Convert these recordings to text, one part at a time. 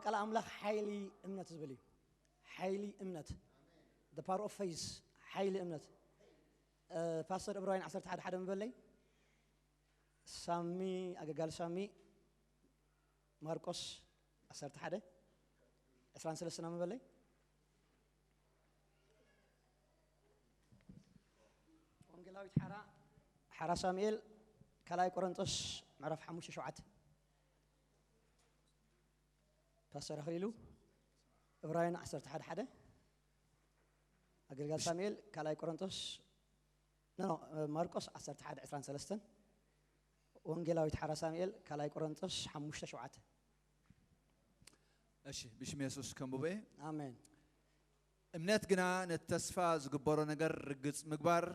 ቃል ኣምላኽ ሓይሊ እምነት ዝብል እዩ። ሓይሊ እምነት፣ the power of faith፣ ሓይሊ እምነት። ፓስተር፣ ዕብራውያን ዓሰርተ ሓደ ሓደ ምበለይ። ሳሚ፣ ኣገጋል ሳሚ፣ ማርቆስ ዓሰርተ ሓደ ዕስራን ሰለስተን ምበለይ። ወንጌላዊት ሓራ፣ ሓራ ሳሙኤል፣ ካልኣይ ቆሮንጦስ ምዕራፍ ሓሙሽተ ሸውዓተ። ፓስተር ኣኽሊሉ፣ ዕብራውያን ዓሰርተ ሓደ ሓደ፣ ኣገልጋል ሳሙኤል፣ ካልኣይ ቆሮንጦስ፣ ኖ፣ ኖ፣ ማርቆስ ዓሰርተ ሓደ ዕስራን ሰለስተን፣ ወንጌላዊት ሓራ ሳሙኤል፣ ካልኣይ ቆሮንጦስ ሓሙሽተ ሸውዓተ። እሺ፣ ብሽም የሱስ ከንብቦ እየ። ኣሜን። እምነት ግና ነቲ ተስፋ ዝግበሮ ነገር ርግጽ ምግባር፣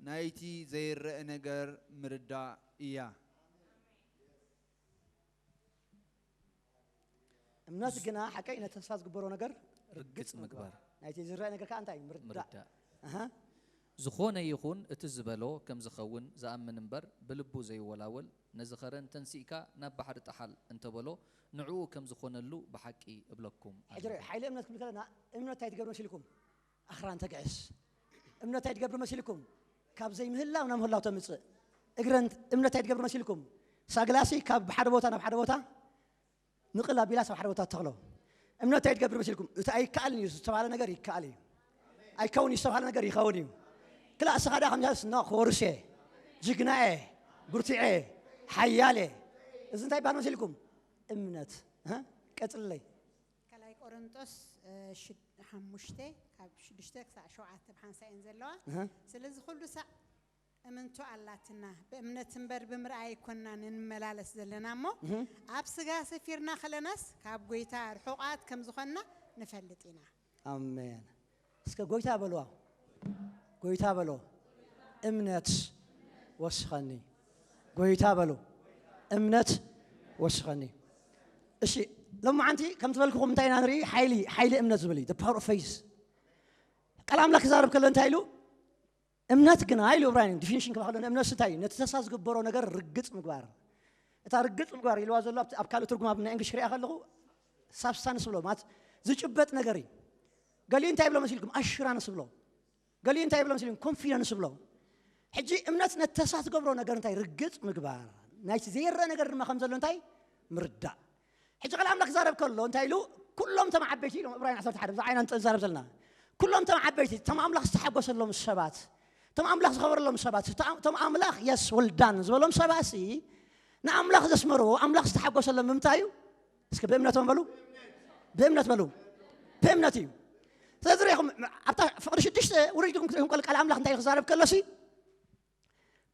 ናይቲ ዘይረአ ነገር ምርዳእ እያ። እምነት ግና ሓቀይ ነቲ ተስፋ ዝግበሮ ነገር ርግጽ ርግጽ ምግባር፣ ምግባር። ናይቲ ዝረአ ነገር ከኣ እንታይ ምርዳእ። ምርዳእ። ኣሃ። ዝኾነ ይኹን እቲ ዝበሎ ከም ዝኸውን ዝኣምን እምበር ብልቡ ዘይወላወል፣ ነዚ ኸረን ተንሲእካ ናብ ባሕሪ ጠሓል እንተበሎ ንዕኡ ከም ዝኾነሉ ብሓቂ እብለኩም ሕጂ ርእ፣ ኣለኹ። ሓይሊ እምነት ክብል ከለና እምነት እንታይ ትገብር መሲልኩም? ኣኽራን ተግዕስ። እምነት እንታይ ትገብር መሲልኩም? ካብ ዘይምህላው ናብ ምህላው ተምጽእ። እግረን እምነት እንታይ ትገብር መሲልኩም? ሳግላሲ ካብ ሓደ ቦታ ናብ ሓደ ቦታ ንቕል ኣቢላ ኣብ ሓደ ቦታ ተኽሎ። እምነት እንታይ ትገብር መሲልኩም? እቲ ኣይከኣልን እዩ ዝተባለ ነገር ይከኣል እዩ። ኣይከውን እዩ ዝተባለ ነገር ይኸውን እዩ። ክላ እስኻ ደኣ ከምዚ ስ ኖ ክወርስ እየ፣ ጅግና እየ፣ ብርቱዕ እየ፣ ሓያል እየ። እዚ እንታይ ይበሃል መሲልኩም? እምነት። እ? ቀጽልለይ። ካልኣይ ቆሮንጦስ እ፣ ሽድ- ሓሙሽተ ካብ ሽዱሽተ ክሳዕ ሸውዓተ ብሓንሳእ እየን ዘለዋ። እህ። ስለዚ ኩሉ ሳዕ እምንቶ ኣላትና፣ ብእምነት እምበር ብምርኣይ ኣይኮንናን እንመላለስ ዘለና እሞ እህ። ኣብ ስጋ ሰፊርና ከለናስ ካብ ጎይታ ርሑቓት ከም ዝኾንና ንፈልጥ ኢና። ኣሜን። እስከ ጎይታ በልዋ። ጎይታ በሎ። እምነት ወስኸኒ። ጎይታ በሉ። እምነት ወስኸኒ። እሺ፣ ሎማዓንቲ ከም ዝበልኩኹም እንታይ ኢና ንርኢ? ሓይሊ፣ ሓይሊ እምነት ዝብል እዩ። The power of faith። ቃል ኣምላኽ ክዛረብ ከሎ እንታይ ኢሉ? እምነት ግና ኢሉ ዕብራውያን ዲፊኒሽን ክባ ከሎ እምነት እንታይ እዩ? ነቲ ተስፋ ዝግበሮ ነገር ርግጽ ምግባር። እታ ርግጽ ምግባር ኢልዋ ዘሎ ኣብቲ- ኣብ ካልእ ትርጉም ኣብ ናይ እንግሊሽ ክሪኣ ከለኹ ሳብስታንስ ብሎ ማለት ዝጭበጥ ነገር እዩ። ገሊኡ እንታይ ይብሎ መሲልኩም? ኣሹራንስ ብሎ። ገሊኡ እንታይ ይብሎ መሲልኩም? ኮንፊደንስ ብሎ። ሕጂ እምነት ነቲ ተስፋ ትገብሮ ነገር እንታይ ርግጽ ምግባር፣ ናይቲ ዘይረአ ነገር ድማ ከም ዘሎ እንታይ ምርዳእ። ሕጂ ቃል ኣምላኽ ክዛረብ ከሎ እንታይ ኢሉ? ኩሎም እቶም ዓበይቲ ኢሎም ዕብራውያን ዓሰርተ ሓደ ብዛዕባ ኢና ንዛረብ ዘለና። ኩሎም እቶም ዓበይቲ እቶም ኣምላኽ ዝተሓጎሰሎም ሰባት፣ እቶም ኣምላኽ ዝኸበረሎም ሰባት፣ እቶም ኣምላኽ የስ ወልዳን ዝበሎም ሰባት ሲ ንኣምላኽ ዘስመርዎ ኣምላኽ ዝተሓጎሰሎም ብምንታይ እዩ? እስከ ብእምነቶም በሉ። ብእምነት በሉ። ብእምነት እዩ። ስለዚ ርኢኹም ኣብታ ፍቕሪ ሽዱሽተ ውርድ ኢልኩም ክትርእዩ ቃል ኣምላኽ እንታይ ክዛረብ ከሎሲ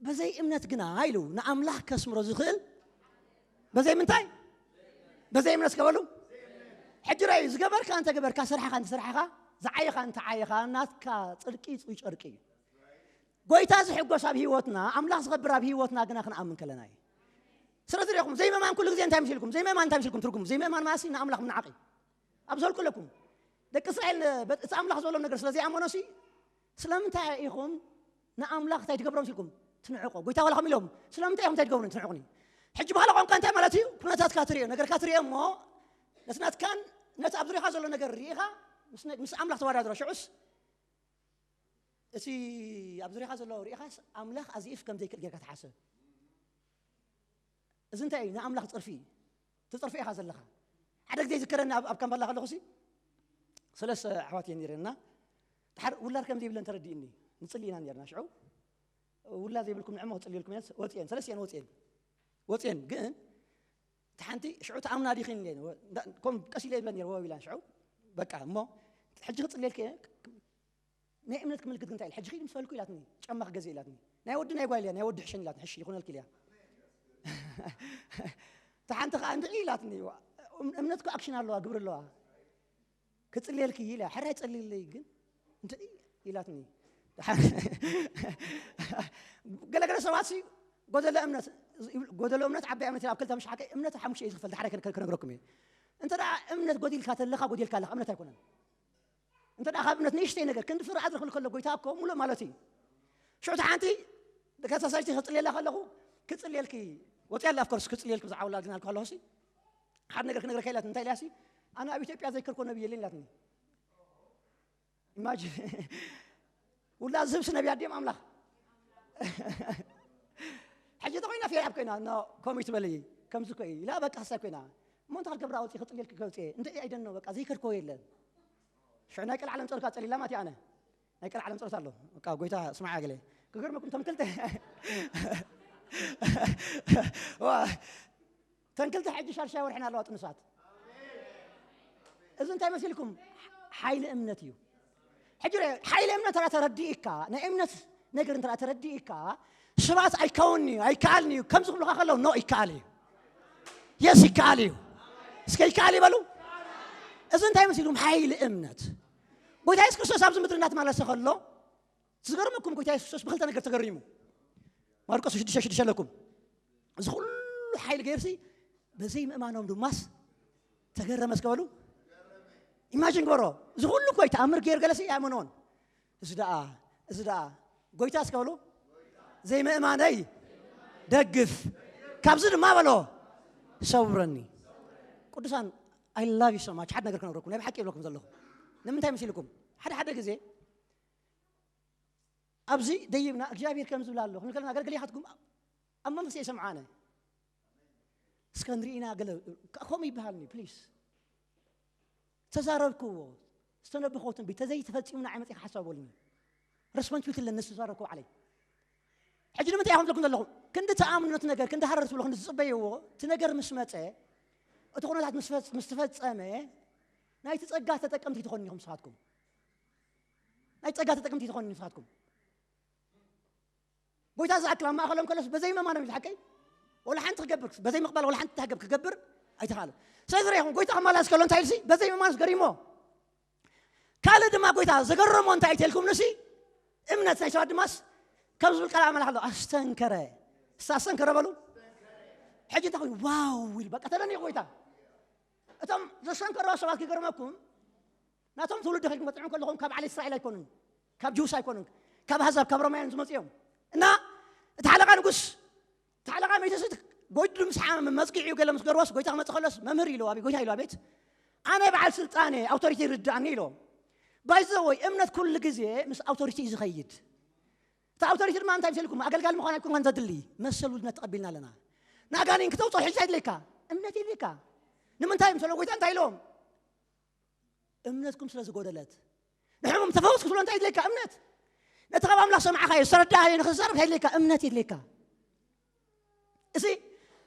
በዘይ እምነት ግና ኢሉ ንኣምላኽ ከስምሮ ዝኽእል በዘይ ምንታይ? በዘይ እምነት እስከ በሉ። ሕጂ ራእዩ ዝገበርካ እንተገበርካ፣ ስራሕኻ እንተስራሕኻ፣ ዝዓየኻ እንተዓየኻ፣ ናትካ ጽድቂ ጽይ ጨርቂ እዩ። ጎይታ ዝሕጎስ ኣብ ህይወትና፣ ኣምላኽ ዝኸብር ኣብ ህይወትና ግና ክንኣምን ከለና እዩ። ስለዚ ርኢኹም ዘይመማን ኩሉ ግዜ እንታይ ምሲልኩም? ዘይመማን እንታይ ምሲልኩም ትርጉሙ? ዘይመማን ማሲ ንኣምላኽ ምንዓቕ እዩ። ኣብ ዘልኩለኩም ደቂ እስራኤል ነ- በት- እቲ ኣምላኽ ዝበሎም ነገር ስለ ዘይኣመኖሲ ስለምንታይ ኢኹም ንኣምላኽ እንታይ ትገብሮም ሲልኩም ትንዕቆ? ጎይታ ዋላ ከም ኢሎም ስለምንታይ ኢኹም እንታይ ትገብሩን ትንዕቁኒ? ሕጂ ባህሊ ቋንቋ እንታይ ማለት እዩ? ኩነታትካ ትሪኦ፣ ነገርካ ትሪኦ እሞ ነቲ ናትካን ነቲ ኣብ ዙሪኻ ዘሎ ነገር ርኢኻ ምስ ነ- ምስ ኣምላኽ ተወዳድሮ። ሽዑስ እቲ ኣብ ዙሪኻ ዘሎ ርኢኻስ ኣምላኽ ኣዚፍ ከም ዘይክእል ጌርካ ትሓስብ። እዚ እንታይ እዩ? ንኣምላኽ ጸርፊ እዩ። ትጸርፊ ኢኻ ዘለኻ። ሓደ ግዜ ይዝከረኒ ኣብ ኣብ ካምፓላ ከለኹሲ ሰለስተ ኣሕዋት እየን ነይረና። ድሓር ውላድ ከም ዘይብለን ተረዲእኒ። ንጽሊ ኢና ነይርና ሽዑ። ውላድ ዘይብልኩም ንዕሞ ክጽልየልኩም እየ ወጽየን። ሰለስተ እየን ወጽየን። ወጽየን ግን እቲ ሓንቲ ሽዑ ተኣምና ዲኺ እንደ ከም ቀስ ኢለ ይብለን ነይረ ወው ኢላን ሽዑ በቃ እሞ ሕጂ ክጽልየልክ እየ ናይ እምነት ክምልክት ግን እንታይ ኢለ ሕጂ ኺድ ምስ በልኩ ኢላትኒ ጫማ ክገዝእ ኢላትኒ ናይ ወዲ ናይ ጓል እያ ናይ ወዲ ሕሸን ኢላትኒ ሕሺ ይኹነልኪ ኢልያ ተሓንቲ ከዓ እንድዒ ኢላትኒ እምነት እኮ ኣክሽን ኣለዋ ግብሪ ኣለዋ ክጽልየልኪ ኢላ ሕራይ ጸልይለይ ግን እንድዒ ኢላትኒ ገለገለ ሰባት ሲ ጎደለ እምነት ጎደለ እምነት ዓባይ እምነት ኣብ ክልተ ምሽ ሓቀይ እምነት ሓሙሽተ እዩ ዝኽፈል ዳሕራይ ክነግረኩም እየ እንተ እምነት ጎዲልካ ተለኻ ጎዲልካ ኣለኻ እምነት ኣይኮነን እንተ ደኣ ካብ እምነት ንእሽተይ ነገር ክንዲ ፍረ ኣድሪ ክብል ከሎ ጎይታ እኮ ሙሉእ ማለት እዩ። ሽዑ እቲ ሓንቲ ከሳሳይቲ ክጽልየላ ከለኹ ክጽልየልኪ ወጽያ ኣላ ኣፍኮርስ ክጽልየልኪ ብዛዕባ ውላድ ግን ኣልኩ ኣለኹ ሲ ሓደ ነገር ክነግረካ ኢላት እንታይ ኢልያ ሲ ኣነ ኣብ ኢትዮጵያ ዘይከርኮ ነብይ የለን ኢላትኒ። ኢማጂን። ውላ ዝህብሲ ነብያት ድዮም ኣምላኽ? ሕጂ ተኮይና ፌር ኣብ ኮይና፣ ኖ፣ ከምኡ ይትበል እየ፣ ከምዚ እኮ እዩ ኢላ፣ በቃ ክሳይ ኮይና። እሞ እንታይ ክገብር ኣውፅእ፣ ክፅልየልኪ ከውፅእ እየ። እንደ ኣይደኖ፣ በቃ ዘይከርኮ የለን። ሽዑ ናይ ቀልዓለም ጸሎት ጸሊላ ማለት እየ ኣነ። ናይ ቀልዓለም ጸሎት ኣሎ። በቃ ጎይታ ስማዕ ገለ። ክገርመኩም፣ ተም ክልተ ዋ፣ ተን ክልተ ሕጂ ሻድሻይ ወርሕን ኣለዋ ጥኑሳት። እዚ እንታይ መሲልኩም? ሓይሊ እምነት እዩ። ሕጂ ርአ፣ ሓይሊ እምነት እንተ ተረዲእካ፣ ናይ እምነት ነገር እንተ ተረዲእካ፣ ሰባት ኣይከውንን'ዩ፣ ኣይከኣልን'ዩ ከም ዝብሉኻ ከለዉ፣ ኖ፣ ይከኣል እዩ። የስ፣ ይከኣል እዩ። እስከ ይከኣል ይበሉ። እዚ እንታይ መሲልኩም? ሓይሊ እምነት። ጎይታ የሱስ ክርስቶስ ኣብዚ ምድሪ እናተመላለሰ ከሎ፣ ዝገርመኩም፣ ጎይታ የሱስ ክርስቶስ ብክልተ ነገር ተገሪሙ። ማርቆስ ሽዱሽተ ሽዱሽተ ኣለኩም። እዚ ኩሉ ሓይሊ ገይርሲ በዘይ ምእማኖም ድማስ ተገረመ እስከ በሉ። ኢማጂን ግበሮ። እዚ ኩሉ እኮ ተኣምር ገይር ገለሲ ኣይኣመኖን። እዚ ደኣ፣ እዚ ደኣ ጎይታ እስከ በሉ። ዘይምእማነይ ደግፍ፣ ካብዚ ድማ በሎ ሰውረኒ። ቅዱሳን፣ I love you so much። ሓደ ነገር ክነግረኩም፣ ናይ ብሓቂ ይብለኩም ዘለኹ። ንምንታይ መሲልኩም? ሓደ ሓደ ግዜ ኣብዚ ደይብና እግዚኣብሔር ከም ዝብል ኣሎ ክንከልና፣ ገለገለ ኢኻትኩም ኣብ መንፈስ እየ ሰምዓ ኣነ። እስከ ንርኢና ገለ ከምኡ ይበሃልኒ፣ ፕሊስ። ተዛረብክዎ፣ ዝተነብኽዎ ትንቢት ተዘይተፈጺሙ ንዓይ መጺእካ ሓሳብ በሉኒ። ረስፖንሲቢሊቲ ኣለኒ ዝተዛረብክዎ ባዕለይ። ሕጂ ንምንታይ ኢኹም ዘለኩም ዘለኹም? ክንዲ ትኣምኑ ነቲ ነገር፣ ክንዲ ሃረር ትብሉ፣ ክንዲ ትጽበይዎ፣ እቲ ነገር ምስ መጸ፣ እቲ ኩነታት ምስ ፈጽ-፣ ምስ ተፈጸመ፣ ናይቲ ጸጋ ተጠቀምቲ ትኾኑ ኢኹም ንስኻትኩም። ናይ ጸጋ ተጠቀምቲ ትኾኑ ንስኻትኩም። ጎይታ ዝኣክል ኣብ ማእከሎም ከሎስ በዘይ ምእማኖም እዩ ዝሓቀይ። ወላ ሓንቲ ክገብር፣ በዘይ ምቕባል ወላ ሓንቲ ክገብር ኣይተኻእለን። ስለዚ ርኢኹም፣ ጎይታ ክመላለስ ከሎ እንታይ ኢሉሲ? በዘይ ምእማኖስ ገሪሞ። ካልእ ድማ ጎይታ ዘገረሞ እንታይ እዩ ተልኩም ንሲ? እምነት ናይ ሰባት ድማስ ከም ዝብል ቃል ኣምላኽ ኣሎ፣ ኣስተንከረ። እስቲ ኣስተንከረ በሉ። ሕጂ እንታይ ኮይኑ? ዋው ኢሉ በቃ ተደኒቑ ጎይታ። እቶም ዘስተንከርዎ ሰባት ክገርመኩም፣ ናቶም ትውልዲ ከይትመጽዑ ከለኹም ካብ ዓሌት እስራኤል ኣይኮኑን፣ ካብ ጅውስ ኣይኮኑን፣ ካብ ኣህዛብ፣ ካብ ሮማውያን ዝመጹ እዮም። እና እቲ ሓለቓ ንጉስ፣ እቲ ሓለቓ መይተስት ጎይዱ ምስ ሓ-፣ መጽጊዑ ገለ ምስ ገርዎስ፣ ጎይታ ክመጽእ ከሎስ፣ "መምህር" ኢሉ፣ "ኣቤት ጎይታ" ኢሉ፣ "ኣቤት፣ ኣነ በዓል ስልጣን እየ፣ ኣውቶሪቲ ይርድኣኒ" ኢሉ። ባይ ዘ ወይ እምነት ኩሉ ግዜ ምስ ኣውቶሪቲ እዩ ዝኸይድ። እቲ ኣውቶሪቲ ድማ እንታይ ምሰልኩም? ኣገልጋሊ ምዃን ኣይኮንካን ዘድሊ፣ መሰል ውልድነት ተቐቢልና ኣለና። ንኣጋንንት ክተውፅኦ ሕጂ እንታይ የድልየካ? እምነት የድልየካ። ንምንታይ? ምሰለ ጎይታ እንታይ ኢሎም? እምነትኩም ስለ ዝጎደለት። ንሕሙም ተፈወስ ክትብሎ እንታይ የድልየካ? እምነት። ነቲ ካብ ኣምላኽ ሰማዕኻዮ ዝተረዳእካዮ ንኽትዛረብ እንታይ የድልየካ? እምነት የድልየካ። እዚ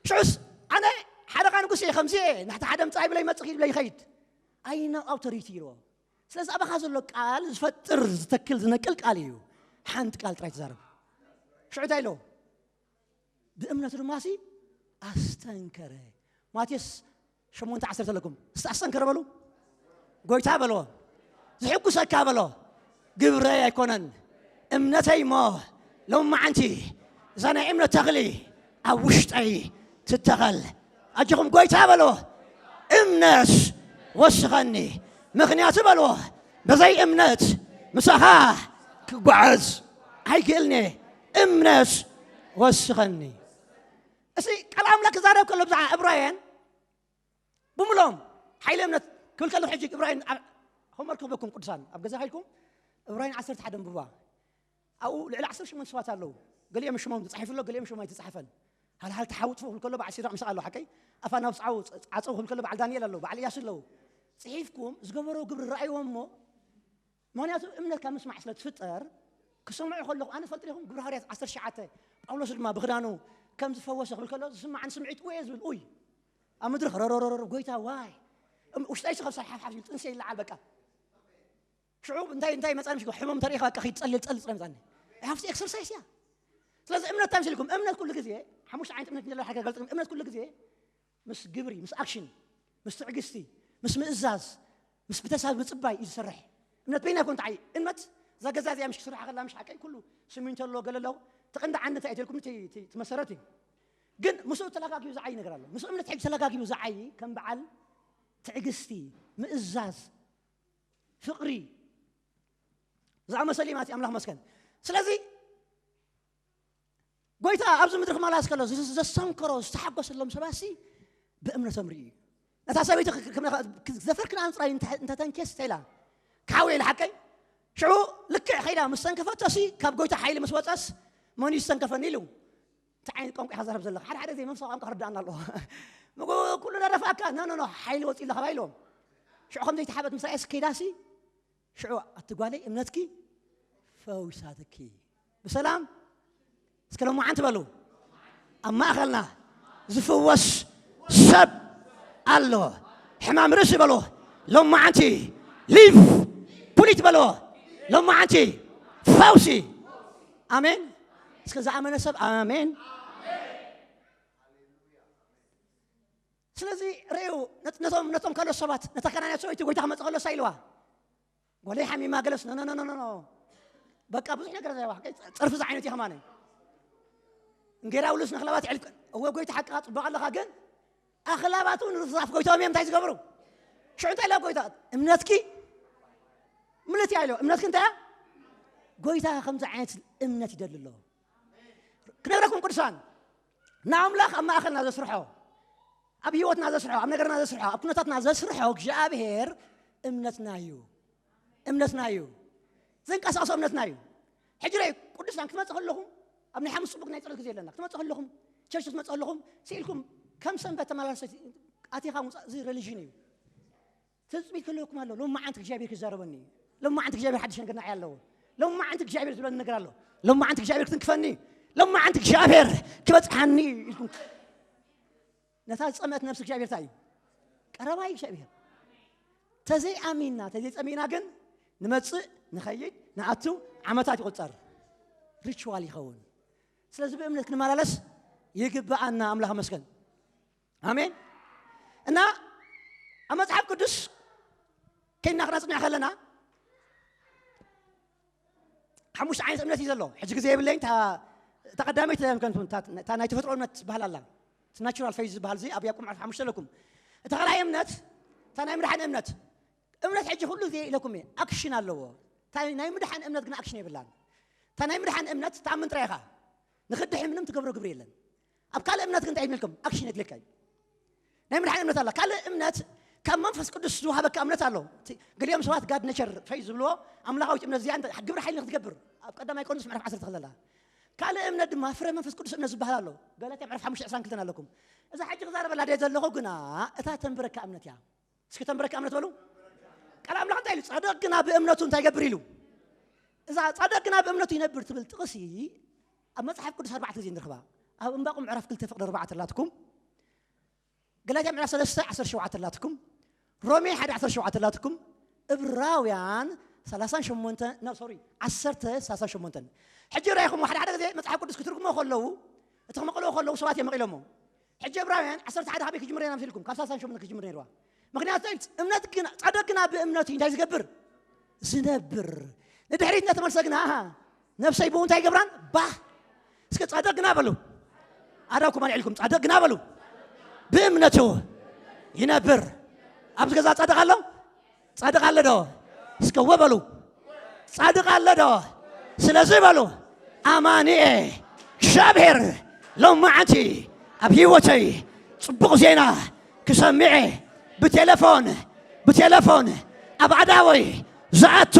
ሽዑስ ኣነ ሓለቓ ንጉስ እየ፣ ከምዚ እየ፣ ናሕቲ ሓደ ምጻእ ይብለይ መጽእ ይብለይ ይኸይድ። ኣይ ኖ ኣውቶሪቲ ኢልዎ። ስለዚ ኣባኻ ዘሎ ቃል ዝፈጥር፣ ዝተክል፣ ዝነቅል ቃል እዩ። ሓንቲ ቃል ጥራይ ትዛረብ። ሽዑ እንታይ ኢልዎ? ብእምነቱ ድማ ሲ ኣስተንከረ። ማቴዎስ ሸሞንተ ዓሰርተ ኣለኩም። እስቲ ኣስተንከረ በሉ። ጎይታ በሎ። ዝሕጉሰካ በሎ። ግብረይ ኣይኮነን እምነተይ እሞ ሎማዓንቲ እዛ ናይ እምነት ተኽሊ ኣብ ውሽጠይ ትተኸል። ኣጆኹም ጎይታ በሎ። እምነት ወስኸኒ። ምኽንያቱ በልዎ። በዘይ እምነት ምሳኻ ክጓዓዝ ኣይክእልኒ። እምነት ወስኸኒ። እዚ ቃል ኣምላኽ ክዛረብ ከሎ ብዛዕባ ዕብራውያን ብምሎም ሓይሊ እምነት ክብል ከለኹ ሕጂ ዕብራውያን ዓ-፣ ሆምወርክ ክህበኩም ቅዱሳን ኣብ ገዛ ከይድኩም ዕብራውያን ዓሰርተ ሓደ ኣንብባ። ኣብኡ ልዕሊ ዓሰርተ ሸሞንተ ሰባት ኣለዉ። ገሊኦም ሽሞም ተጻሒፉ ኣሎ፣ ገሊኦም ሽሞም ኣይተጻሕፈን። ሃልሃል ተሓውጥፉ ክብል ከሎ በዓል ሲድራቅ ምሳቅ ኣለዉ፣ ሓቀይ? ኣፋ ናብ ጻው-፣ ዓጸው ክብል ከሎ በዓል ዳንኤል ኣለዉ፣ በዓል እያሱ ኣለዉ። ጽሒፍኩም ዝገበሮ ግብሪ ረኣይዎ እሞ፣ ምኽንያቱ እምነት ካብ ምስማዕ ስለ ትፍጠር፣ ክሰምዑ ከለኹ ኣነ ፈልጥ ዲኹም ግብሪ ሃዋርያት ዓሰርተ ትሽዓተ፣ ጳውሎስ ድማ ብኽዳኑ ከም ዝፈወሰ ክብል ከሎ ዝስማዓኒ ስምዒት ውየ ዝብል፣ ኡይ፣ ኣብ ምድሪ ረረረረ ጎይታ ዋይ፣ እም-፣ ውሽጠይ ሰብ ሓፍሓፍ ይብል፣ ጥንሲ ይለዓል በቃ። ሽዑ እንታይ፣ እንታይ መጻኒ ምሽ ሕሞም ተሪኢኻ በቃ ከይትጸልል ጸልል ጥራይ መጻኒ። I have to exercise እያ። ስለዚ እምነት እንታይ መሲልኩም? እምነት ኩሉ ግዜ፣ ሓሙሽተ ዓይነት እምነት እንደለ ሓደ ገልጽ፣ እምነት ኩሉ ግዜ ምስ ግብሪ፣ ምስ ኣክሽን፣ ምስ ትዕግስቲ፣ ምስ ምእዛዝ፣ ምስ ብተስፋ ምጽባይ እዩ ዝሰርሕ። እምነት በይና ይኮን ተዓይ-፣ እምነት እዛ ገዛ እዚኣ ምሽ ክስርሓ ከላ ምሽ ሓቀይ ኩሉ ስሚንቶ ኣለዎ፣ ገለ ኣለዎ። ተቐንዲ ዓንዲ እንታይ እትልኩም እቲ፣ እቲ፣ እቲ መሰረት እዩ። ግን ምስኡ ተለጋጊቡ ዝዓይ ነገር ኣሎ። ምስ እምነት ሕጂ ተለጋጊቡ ዝዓይ ከም በዓል ትዕግስቲ፣ ምእዛዝ፣ ፍቕሪ ዝኣመሰለ እዩ ማለት እዩ። ኣምላኽ መስገን። ስለዚ ጎይታ ኣብዚ ምድሪ ክመላለስ ከሎ ዝ-፣ ዘሰንከሮ ዝተሓጎሰሎም ሰባትሲ ብእምነቶም ርእዩ እዩ። ነታ ሰበይቲ ክዘፈርክን ኣንፅራይ እንተተንኬስ ተኢላ ክሓው ኢለ ሓቀይ ሽዑ ልክዕ ከይዳ ምስ ተንከፈቶሲ ካብ ጎይታ ሓይሊ ምስ ወፀስ መን እዩ ዝተንከፈኒ ኢሉ። እንታይ ዓይነት ቋንቋ ኢኻ ዘረብ ዘለኻ? ሓደ ሓደ ግዜ መንፈሳዊ ቋንቋ ክርዳእና ኣለዎ። ምግቡ ኩሉ ነረፍኣካ፣ ኖ፣ ኖ፣ ኖ፣ ሓይሊ ወፂኡ ኣለኻ ኢልዎም። ሽዑ ከም ዘይተሓበት ምስ ረኣየስ ከይዳሲ፣ ሽዑ ኣቲ ጓለይ እምነትኪ ፈዊሳትኪ። ብሰላም እስከ ሎማዓንቲ በሉ። ኣብ ማእኸልና ዝፍወስ ሰብ ኣሎ። ሕማም ርእሲ በሎ። ሎማዓንቲ ሊቭ ፑሊት በሎ። ሎማዓንቲ ፈውሲ። ኣሜን። እስከ ዝኣመነ ሰብ ኣሜን። ስለዚ ርእዩ ነቶም ነቶም ካልኦት ሰባት ነታ ከናንያት ሰበይቲ ጎይታ ክመጽእ ከሎሳ ኢልዋ። ጓለይ ሓሚማ ገለስ ኖ ኖ ኖ ኖ። በቃ ብዙሕ ነገር ዘዋ ጸርፊ ዝዓይነት እዩ ከማነ። እንጌራ ውልስ ነኽላባት ዕልፍ እወ ጎይታ ሓቅኻ ጽቡቕ ኣለኻ ግን ኣኽላባት እውን ርፍራፍ ጎይታኦም እዮም እንታይ ዝገብሩ? ሽዑ እንታይ ኢላ ጎይታ እምነትኪ ምልት እያ ኢሎ እምነትኪ እንታይ እያ? ጎይታ ከምዚ ዓይነት እምነት ይደሊ ኣሎ። ክነግረኩም ቅዱሳን ንኣምላኽ ኣብ ማእኸልና ዘስርሖ ኣብ ህይወትና ዘስርሖ ኣብ ነገርና ዘስርሖ ኣብ ኩነታትና ዘስርሖ እግዚኣብሔር እምነትና እዩ። እምነትና እዩ። ዘንቀሳቕሶ እምነትና እዩ። ሕጂ ርኣዩ ቅዱሳን ክትመጽእ ከለኹም ኣብ ናይ ሓሙስ ጽቡቅ ናይ ጸሎት ግዜ ኣለና ክትመጽእ ከለኹም ቸርች ክትመጽእ ከለኹም ስኢልኩም ከም ሰንበት ተመላለሰት ኣቲኻ ምውጻእ እዚ ሬሊጅን እዩ። ትጽቢት ክህልወኩም ኣሎ። ሎማዓንቲ እግዚኣብሔር ክዛረበኒ እዩ። ሎማዓንቲ እግዚኣብሔር ሓድሽ ነገር ንዓይ ኣለዎ። ሎማዓንቲ እግዚኣብሔር ዝብለኒ ነገር ኣሎ። ሎማዓንቲ እግዚኣብሔር ክትንክፈኒ እዩ። ሎማዓንቲ እግዚኣብሔር ክበጽሓኒ እዩ ኢልኩም ነታ ዝጸመት ነብሲ እግዚኣብሔር እንታይ እዩ? ቀረባ እዩ እግዚኣብሔር። ተዘይኣሚንና ተዘይጸሚእና ግን ንመጽእ ንኸይድ ንኣቱ ዓመታት ይቑጸር። ሪችዋል ይኸውን። ስለዚ ብእምነት ክንመላለስ ይግብኣና። ኣምላኽ መስገን። ኣሜን። እና ኣብ መጽሓፍ ቅዱስ ከይና ክነጽንዕ ከለና ሓሙሽተ ዓይነት እምነት እዩ ዘሎ። ሕጂ ግዜ የብለይን። እታ ቀዳመይቲ እታ ናይ ተፈጥሮ እምነት ትበሃል ኣላ። ናቹራል ፌዝ ዝበሃል እዚ ኣብ ያዕቆብ ምዕራፍ ሓሙሽተ ኣለኩም። እታ ካልኣይ እምነት እታ ናይ ምድሓን እምነት። እምነት ሕጂ ኩሉ ግዜ ኢለኩም እየ ኣክሽን ኣለዎ። ናይ ምድሓን እምነት ግን ኣክሽን የብላን። እታ ናይ ምድሓን እምነት ተኣምን ጥራይ ኢኻ። ንኽድሒ ምንም ትገብሮ ግብሪ የለን። ኣብ ካልእ እምነት ግን እንታይ ይብልኩም ኣክሽን የድልካ እዩ። ናይ ምድሓን እምነት ኣላ። ካልእ እምነት ካብ መንፈስ ቅዱስ ዝወሃበካ እምነት ኣሎ። ገሊኦም ሰባት ጋድ ነቸር ፈይ ዝብልዎ ኣምላኻዊት እምነት እዚኣ ግብሪ ሓይሊ ንክትገብር ኣብ ቀዳማይ ቆሮንቶስ ምዕራፍ ዓሰርተ ክለላ ካልእ እምነት ድማ ፍረ መንፈስ ቅዱስ እምነት ዝበሃል ኣሎ። ገላትያ ምዕራፍ ሓሙሽተ ዕስራን ክልተን ኣለኩም። እዛ ሕጂ ክዛረበላ ደየ ዘለኹ ግና እታ ተንብረካ እምነት እያ። እስኪ ተንብረካ እምነት በሉ። ቃል ኣምላኽ እንታይ ኢሉ? ጻድቕ ግና ብእምነቱ እንታይ ይገብር ኢሉ? እዛ ጻድቕ ግና ብእምነቱ ይነብር ትብል ጥቕሲ ኣብ መጽሓፍ ቅዱስ ኣርባዕተ ግዜ ንረኽባ። ኣብ እምባቆም ምዕራፍ ክልተ ፍቕዲ ኣርባዕተ ኣላትኩም። ገላትያ ምዕራፍ ሰለስተ ዓሰርተ ሸውዓተ ኣላትኩም። ሮሜ ሓደ ዓሰርተ ሸውዓተ ኣላትኩም። እብራውያን ሰላሳን ሸሞንተ ኖ ሶሪ ዓሰርተ ሰላሳን ሸሞንተን። ሕጂ ራይኹም ሓደ ሓደ ግዜ መጽሓፍ ቅዱስ ክትርጉሞ ከለዉ እቲ ክመቕልዎ ከለዉ ሰባት እዮም መቒሎሞ። ሕጂ እብራውያን ዓሰርተ ሓደ ካበይ ክጅምር ኢና መሲልኩም ካብ ሰላሳን ሸሞንተ ክጅምር ነይርዋ። ምክንያቱ እንታይ እምነት ግን ጻድቕ ግና ብእምነቱ እንታይ ዝገብር ዝነብር ንድሕሪት ነተመልሰ ግና ነፍሰይ ብኡ እንታይ ይገብራን ባህ እስከ ጻድቕ ግና በሉ ኣዳኩም ኣልዕልኩም ጻድቕ ግና በሉ ብእምነቱ ይነብር ኣብዚ ገዛ ጻድቕ ኣሎ ጻድቕ ኣሎ ዶ እስከ ወ በሉ ጻድቕ ኣሎ ዶ ስለዚ በሉ ኣማኒኤ እግዚኣብሔር ሎማዓንቲ ኣብ ህይወተይ ጽቡቕ ዜና ክሰምዐ ብቴሌፎን ብቴሌፎን ኣብ ኣዳወይ ዝኣቱ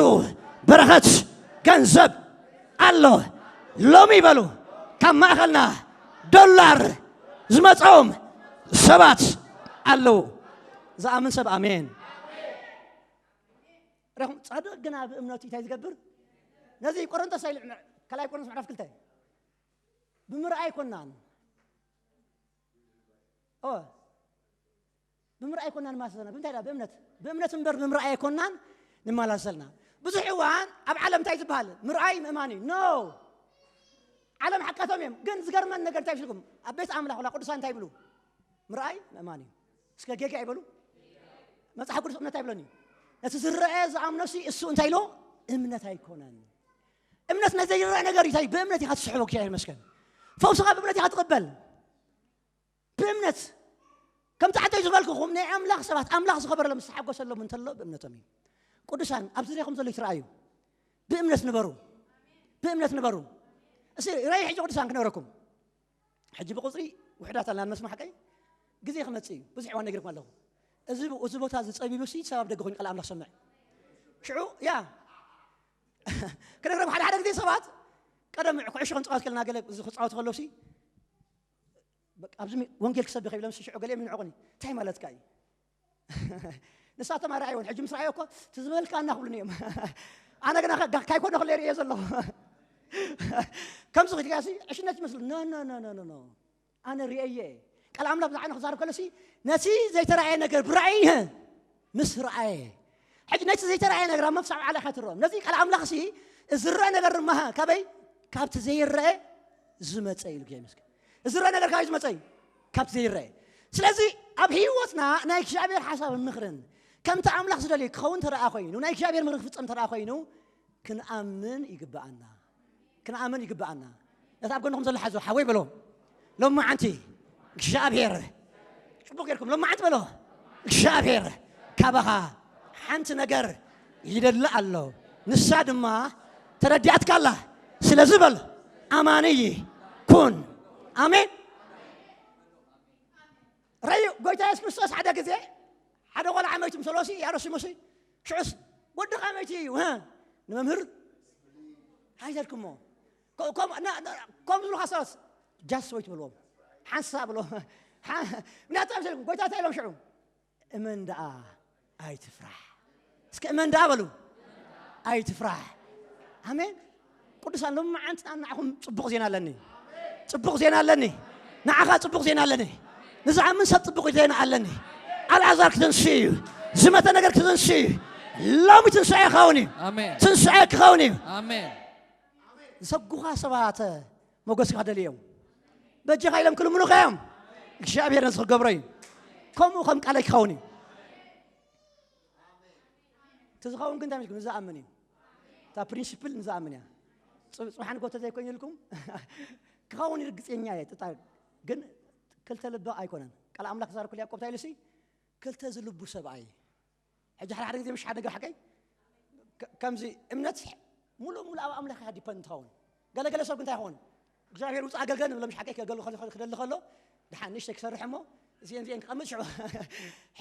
በረኸት ገንዘብ ኣሎ ሎሚ በሉ ካብ ማእኸልና ዶላር ዝመፀኦም ሰባት ኣለዉ ዝኣምን ሰብ ኣሜን ረኹም ፃድቕ ግና ብእምነቱ እንታይ ዝገብር ነዚ ቆሮንቶስ ኣይልዕ ካልኣይ ቆሮንቶስ ምዕራፍ ክልተ ብምርኣይ ኮናን ብምርኣይ ኮና ንመላለስ ዘለና ብምንታይ ብእምነት ብእምነት እምበር ብምርኣይ ኣይኮናን ንመላለስ ዘለና ብዙሕ እዋን ኣብ ዓለም እንታይ ዝበሃል ምርኣይ ምእማን እዩ ኖ ዓለም ሓቃቶም እዮም ግን ዝገርመን ነገር እንታይ ይብልኩም ኣብ ቤት ኣምላኽ ላ ቅዱሳን እንታይ ይብሉ ምርኣይ ምእማን እዩ እስከ ጌጋ ይበሉ መፅሓፍ ቅዱስ እምነት ኣይብሎን እዩ ነቲ ዝረአ ዝኣምኖ እሱ እንታይ ኢሎ እምነት ኣይኮነን እምነት ነዘይረአ ነገር እንታይ ብእምነት ኢኻ ትስሕቦ እግዚኣብሔር ይመስገን ፈውስኻ ብእምነት ኢኻ ትቕበል ብእምነት ከምቲ ዓደይ ዝበልኩኹም ናይ ኣምላኽ ሰባት ኣምላኽ ዝኸበረሎም ዝተሓጎሰሎም እንተሎ ብእምነቶም እዩ ቅዱሳን ኣብ ዝርያኹም ዘሎ ይትረኣዩ ብእምነት ንበሩ ብእምነት ንበሩ እሲ ራይ ሕጂ ቅዱሳን ክነብረኩም ሕጂ ብቁፅሪ ውሕዳት ኣለና ንመስማ ሓቀይ ግዜ ክመፅእ እዩ ብዙሕ እዋን ነጊርኩም ኣለኹ እዚ እዚ ቦታ እዚ ጸቢቡ ሲ ሰብ ኣብ ደገ ኮይኑ ቃል ኣምላኽ ሰምዕ። ሽዑ ያ ክነግረም ሓደ ሓደ ግዜ ሰባት ቀደም ኩዕሾ ክንጻወት ከለና ገለ እዚ ክጻወቱ ከለዉ ሲ በቃ ኣብዚ ወንጌል ክሰብኽ ይብሎም ሲ ሽዑ ገሊኦም ይንዕቑኒ። እንታይ ማለትካ እዩ? ንሳቶም ኣረኣይዎን ሕጂ ምስ ረኣዮ እኮ እቲ ዝበልካ እናኽብሉኒ እዮም። ኣነ ግና ካይኮነ ክለ ርእዮ ዘለኹ ከምዚ ክልካ ሲ ዕሽነት ይመስሉ ኖ ኖ ኖ ኖ ኖ ኣነ ርእየ ቃል ኣምላኽ ብዛዕባ ክዛረብ ከለሲ ነቲ ዘይተረኣየ ነገር ብራእይ ምስ ረኣየ ሕጂ ነቲ ዘይተረኣየ ነገር ኣብ መፍሳዕ ዓላ ኢኻ ትረኦም ነዚ ቃል ኣምላኽ ሲ ዝረአ ነገር ድማ ካበይ ካብቲ ዘይረአ ዝመፀ ኢሉ እግዚኣብሔር ይመስገን ዝረአ ነገር ካበይ ዝመፀ እዩ ካብቲ ዘይረአ ስለዚ ኣብ ህይወትና ናይ እግዚኣብሔር ሓሳብን ምኽርን ከምቲ ኣምላኽ ዝደልዩ ክኸውን ተረኣ ኮይኑ ናይ እግዚኣብሔር ምኽሪ ክፍፀም ተረኣ ኮይኑ ክንኣምን ይግብኣና ክንኣምን ይግብኣና ነቲ ኣብ ጎንኹም ዘሎ ሓዞ ሓወይ በሎ ሎማዓንቲ እግዚኣብሔር ጽቡቕ ጌርኩም ሎማዓንቲ በሎ እግዚኣብሔር ካባኻ ሓንቲ ነገር ይደሊ ኣሎ ንሳ ድማ ተረዲኣትካ ኣላ ስለዚ በል ኣማንይ ኩን ኣሜን ረዩ ጎይታ የሱስ ክርስቶስ ሓደ ግዜ ሓደ ቆልዓ መይቱ ምስ በለሲ ያሮስ ይመሲ ሽዑስ ወዲ ከመይቲ እዩ ንመምህር ኣይዘልኩሞ ከም ዝብሉ ካሳስ ጃስ ወይ ትብልዎም ሓንሳ ብሎ ምክንያቱ ኣይዘልኩም ጎይታ እንታይ ኢሎም ሽዑ እመን ደኣ ኣይትፍራሕ እስከ እመን ደኣ በሉ ኣይትፍራሕ ኣሜን ቅዱሳን ሎማዓንቲ ንዓኹም ጽቡቕ ዜና ኣለኒ ጽቡቕ ዜና ኣለኒ ንዓኻ ጽቡቕ ዜና ኣለኒ ንዝኣምን ሰብ ጽቡቕ ዜና ኣለኒ ኣልዓዛር ክትንስእ እዩ ዝመተ ነገር ክትንስእ እዩ ሎሚ ትንስኤ ክኸውን እዩ ኣሜን ትንስኤ ክኸውን እዩ ኣሜን ዝሰጉኻ ሰባት ሞገስካ ክደልዩ እዮም በጃኻ ኢሎም ክልምኑኻ እዮም እግዚኣብሔር ነዚ ክገብሮ እዩ ከምኡ ከም ቃለይ ክኸውን እዩ እቲ ዝኸውን ግን እንታይ ንዝኣምን እዩ እታ ፕሪንሲፕል ንዝኣምን እያ ጽብሓን ጎተ ዘይኮይኑልኩም ክኸውን ርግፀኛ እየ ጥጣ ግን ክልተ ልቢ ኣይኮነን ቃል ኣምላክ ዛር ኩል ያዕቆብ ታይልሲ ክልተ ዝልቡ ሰብኣይ ሕጂ ሓደ ሓደ ግዜ ምሽ ሓደ ነገር ሓቀይ ከምዚ እምነት ሙሉእ ሙሉእ ኣብ ኣምላኽ እያ ዲፐንድ ትኸውን ገለገለ ሰብ እንታይ ይኸውን እግዚኣብሔር ውፅእ ኣገልገል ንብሎ ምሽ ሓቀይ ከገልግል ክደሊ ከሎ ድሓን ንእሽተይ ክሰርሕ እሞ እዚአን እዚአን ክቐምጥ ሽዑ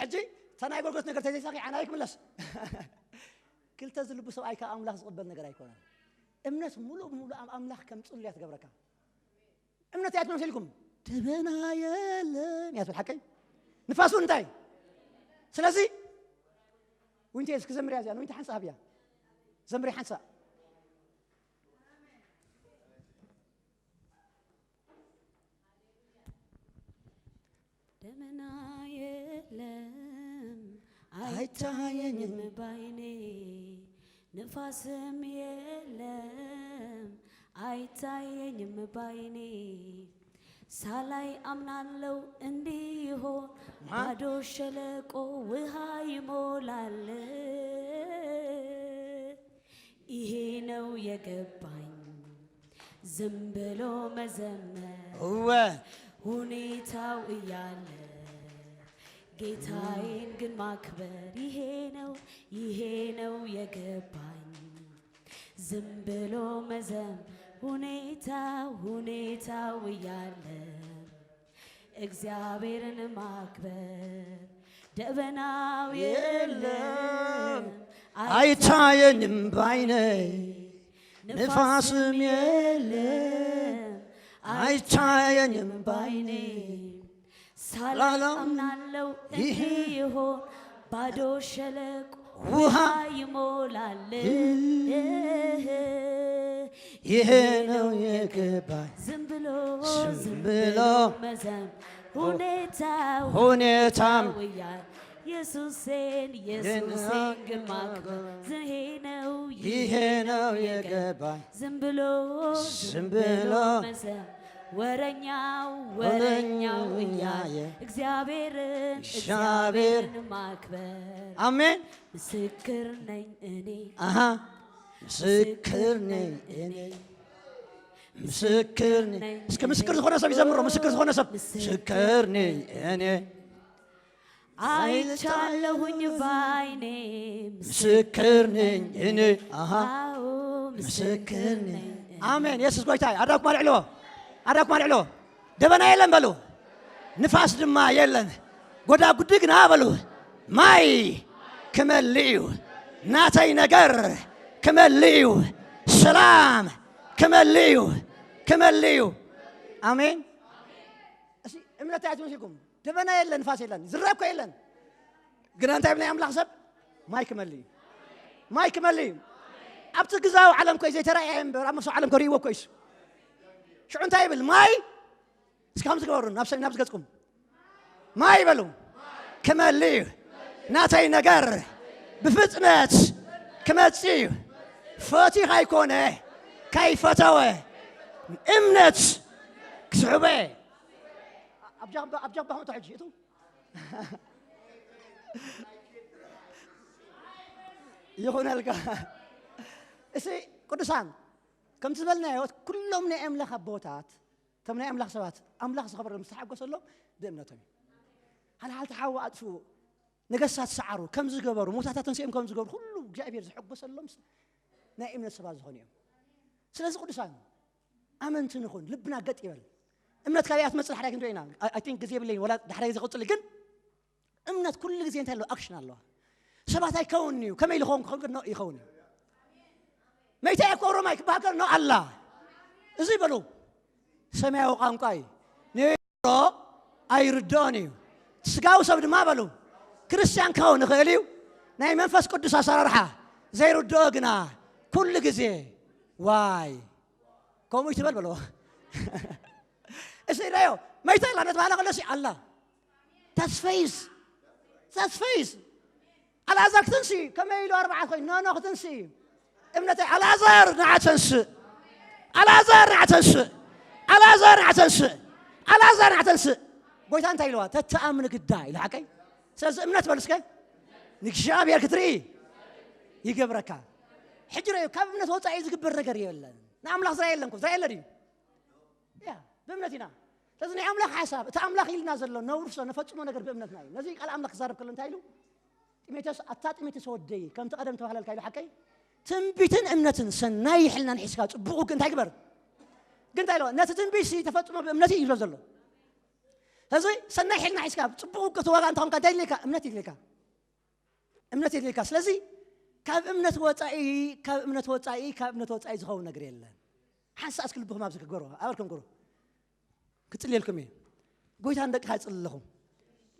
ሕጂ እታ ናይ ኣገልግሎት ነገር ተዘይሳኺ ዓናይ ክምለስ ክልተ ዝልቡ ሰብኣይ ካብ ኣምላኽ ዝቕበል ነገር ኣይኮነን እምነት ሙሉእ ብሙሉእ ኣብ ኣምላኽ ከምፅሉ እያ ትገብረካ እምነት እያ ትመስልኩም ደበና የለን እያ ትብል ሓቀይ ንፋስ እውን እንታይ ስለዚ ዊንቴ እስኪ ዘምርያ እዚኣ ዊንቴ ሓንሳ ሃብያ ዘምሪ ሓንሳ ደመና የለም አይታየኝም ባይኔ ንፋስም የለም አይታየኝም ባይኔ ሳላይ አምናለው እንዲሆን ባዶ ሸለቆ ውሃ ይሞላል። ይሄ ነው የገባኝ ዝም ብሎ መዘመር እወ ሁኔታው እያለ ጌታዬን ግን ማክበር ይሄ ነው ይሄ ነው የገባኝ ዝም ብሎ መዘም ሁኔታ ሁኔታው እያለ እግዚአብሔርን ማክበር ደበናው የለም አይታየኝም ባይኔ ንፋስም የለም አይታየኝም ባይኔ ሳላምናለው እንዲሆን ባዶ ሸለቆ ውሃ ይሞላል። ይሄ ነው የገባኝ ዝም ብሎ ዝም ብሎ መዘም ሁኔታው ሁኔታም እያል ኢየሱሴን ኢየሱሴን ግን ማክበር ዝሄ ነው ይሄ ነው የገባኝ ዝም ብሎ ዝም ብሎ መዘም ወረኛው ወረኛው እያየ እግዚአብሔርን እግዚአብሔርን ማክበር አሜን ምስክር ነኝ እኔ አሃ ምስክር ነኝ እኔ ምስክር ነኝ እስከ ምስክር ዝኾነ ሰብ ይዘምሮ ምስክር ዝኾነ ሰብ ምስክር ነኝ እኔ አይቻለሁኝ ባይኔ ምስክር ነኝ እኔ አሃ አዎ ምስክር ነኝ አሜን ኢየሱስ ጎይታ ኣዳኩም ኣልዕልዎ ኣዳኩም ኣልዕልዎ ደበና የለን በሉ ንፋስ ድማ የለን ጎዳ ጉዲ ግና በሉ ማይ ክመልእ እዩ። ናተይ ነገር ክመልእ እዩ። ሰላም ክመልእ እዩ። ክመልእ እዩ። ኣሜን። እሺ፣ እምነት ኣይትመስልኩም። ደበና የለን፣ ንፋስ የለን፣ ዝረብ እኮ የለን። ግና እንታይ ይብል ናይ ኣምላኽ ሰብ? ማይ ክመልእ እዩ። ማይ ክመልእ እዩ። ኣብቲ ግዛዊ ዓለም ኮይ ዘይተራእየ እምበር ኣብ መንፈሳዊ ዓለም ከርእይዎ እኮ እዩ። ሽዑ እንታይ ይብል? ማይ እስኪ ከምዚ ግበሩ፣ ናብ ሰ-፣ ናብ ዝገጽኩም ማይ በሉ። ክመልእ እዩ። ናተይ ነገር ብፍጥነት ክመጽእ እዩ። ፈቲኻ ኣይኮነ፣ ከይፈተወ እምነት ክስሕበ። ኣብ ጃባ፣ ኣብ ጃባ ሕጂ እቱ ይኹነልካ። እሲ ቅዱሳን፣ ከምቲ ዝበልናዮ፣ ኩሎም ናይ ኣምላኽ ኣቦታት፣ እቶም ናይ ኣምላኽ ሰባት፣ ኣምላኽ ዝኸበረሎም፣ ዝተሓጎሰሎም ብእምነቶም እዩ። ሃልሃልቲ ሓዊ ኣጥፍኡ፣ ነገስታት ሰዓሩ፣ ከም ዝገበሩ፣ ሞታታት ተንሲኦም ከም ዝገበሩ፣ ኩሉ እግዚኣብሔር ዝሐጎሰሎም ናይ እምነት ሰባት ዝኾኑ እዮም። ስለዚ ቅዱሳን፣ ኣመንቲ ንኹን፣ ልብና ገጥ ይበል። እምነት ካበይ እያ ትመጽእ? ዳሕራይ ክንሪኦ ኢና። I think ግዜ የብለይን፣ ወላ ዳሕራይ ግዜ ክቕጽል፣ ግን እምነት ኩሉ ግዜ እንታይ ኣለዎ? ኣክሽን ኣለዋ። ሰባት ኣይከውንን እዩ፣ ከመይ ኢሉ ክኸውን ክኸውን ይኸውን እዩ። መይታ እኮ ሮማይ ክበሃል ከሎ ኣላ። እዚ በሉ፣ ሰማያዊ ቋንቋ እዩ። ንሮ ኣይርድኦን እዩ። ስጋዊ ሰብ ድማ በሉ፣ ክርስቲያን ክኸውን ይኽእል እዩ። ናይ መንፈስ ቅዱስ ኣሰራርሓ ዘይርድኦ ግና ኩሉ ግዜ ዋይ ከምኡ ይትበል በልዎ። እስቲ ረዮ፣ መይታ ኣላ ነቲ ባህላ ከሎ ሲ ኣላ። ተስፈይስ፣ ተስፈይስ። ኣልኣዛር ክትንሲ እዩ። ከመይ ኢሉ ኣርባዓ ኮይኑ? ኖ፣ ኖ፣ ክትንሲ እዩ። እምነተይ፣ ኣልኣዛር ንዓ ተንስእ። ኣልኣዛር ንዓ ተንስእ። ኣልኣዛር ንዓ ተንስእ። ኣልኣዛር ንዓ ተንስእ። ጎይታ እንታይ ኢልዋ? ተተኣምኒ ግዳ ኢሉ ሓቀይ። ስለዚ እምነት በሉ እስከ ንእግዚኣብሔር ክትርኢ ይገብረካ። ሕጂ ረዮ፣ ካብ እምነት ወፃኢ ዝግበር ነገር የለን። ንኣምላኽ ዝረኣ የለን እኮ፣ ዝረኣ የለ ድዩ? ያ፣ ብእምነት ኢና። ስለዚ ናይ ኣምላኽ ሓሳብ፣ እቲ ኣምላኽ ኢልና ዘሎ ነውርሶ፣ ነፈጽሞ ነገር ብእምነትና እዩ። ነዚ ቃል ኣምላኽ ክዛረብ ከሎ እንታይ ኢሉ? ጢሞቴዎስ፣ ኣታ ጢሞቴዎስ ወደይ፣ ከምቲ ቀደም ተባህለልካ ኢሉ ሓቀይ? ትንቢትን እምነትን ሰናይ ሕልናን ሒዝካ ጽቡቕ ውግእ እንታይ ግበር? ግን እንታይ ኢልዎ? ነቲ ትንቢት ሲ ተፈጽሞ ብእምነት እዩ ይብሎ ዘሎ። ስለዚ ሰናይ ሕልና ሒዝካ ጽቡቕ ውግእ ትዋጋ እንተኾንካ እንታይ ይድልየካ? እምነት ይድልየካ። እምነት የድልየካ። ስለዚ ካብ እምነት ወጻኢ፣ ካብ እምነት ወጻኢ፣ ካብ እምነት ወጻኢ ዝኸውን ነገር የለን። ሓንሳእ እስኪ ልብኹም ኣብዚ ክገሩ፣ ኣበልኩም ገሩ። ክጽልየልኩም እየ። ጎይታ ንደቅኻ ይጽሊ ኣለኹ።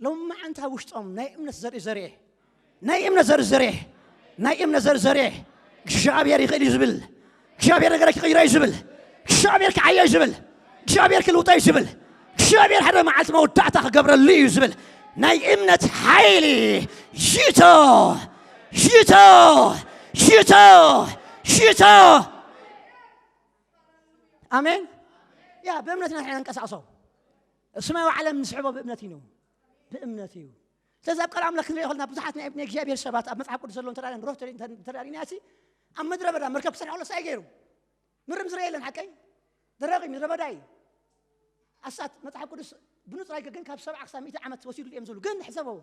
ሎማዓንቲ ኣብ ውሽጦም ናይ እምነት ዘርኢ ዘርኤ፣ ናይ እምነት ዘርኢ ዘርኤ፣ ናይ እምነት ዘርኢ ዘርኤ፣ እግዚኣብሔር ይኽእል እዩ ዝብል፣ እግዚኣብሔር ነገረይ ክቕይሮ እዩ ዝብል፣ እግዚኣብሔር ክዓዮ እዩ ዝብል፣ እግዚኣብሔር ክልውጦ እዩ ዝብል፣ እግዚኣብሔር ሓደ መዓልቲ መወዳእታ ክገብረሉ እዩ ዝብል ናይ እምነት ሓይሊ ይእቶ፣ ይእቶ፣ ይእቶ፣ ይእቶ። ኣሜን። ያ፣ ብእምነት ኢና ንሕና ንንቀሳቐሶ። ሰማያዊ ዓለም ንስሕቦ ብእምነት እዩ። ብእምነት እዩ። ስለዚ ኣብ ቃል ኣምላኽ ክንሪኦ ከለና ብዙሓት ናይ፣ ናይ እግዚኣብሔር ሰባት ኣብ መጽሓፍ ቅዱስ ዘለዉ እንተ ደኣ ንሮህ እንተ ደኣ ርኢናሲ፣ ኣብ ምድረ በዳ መርከብ ክሰርሑ ከሎ እንታይ ገይሩ? ምንም ዝረአ የለን፣ ሓቀይ? ደረቕ እዩ፣ ምድረ በዳ እዩ። ኣሳት መጽሓፍ ቅዱስ ብንጹር ኣይገ-፣ ግን ካብ ሰብዓ ክሳብ ሚእቲ ዓመት ወሲዱሉ እዮም ዝብሉ። ግን ሕሰበው፣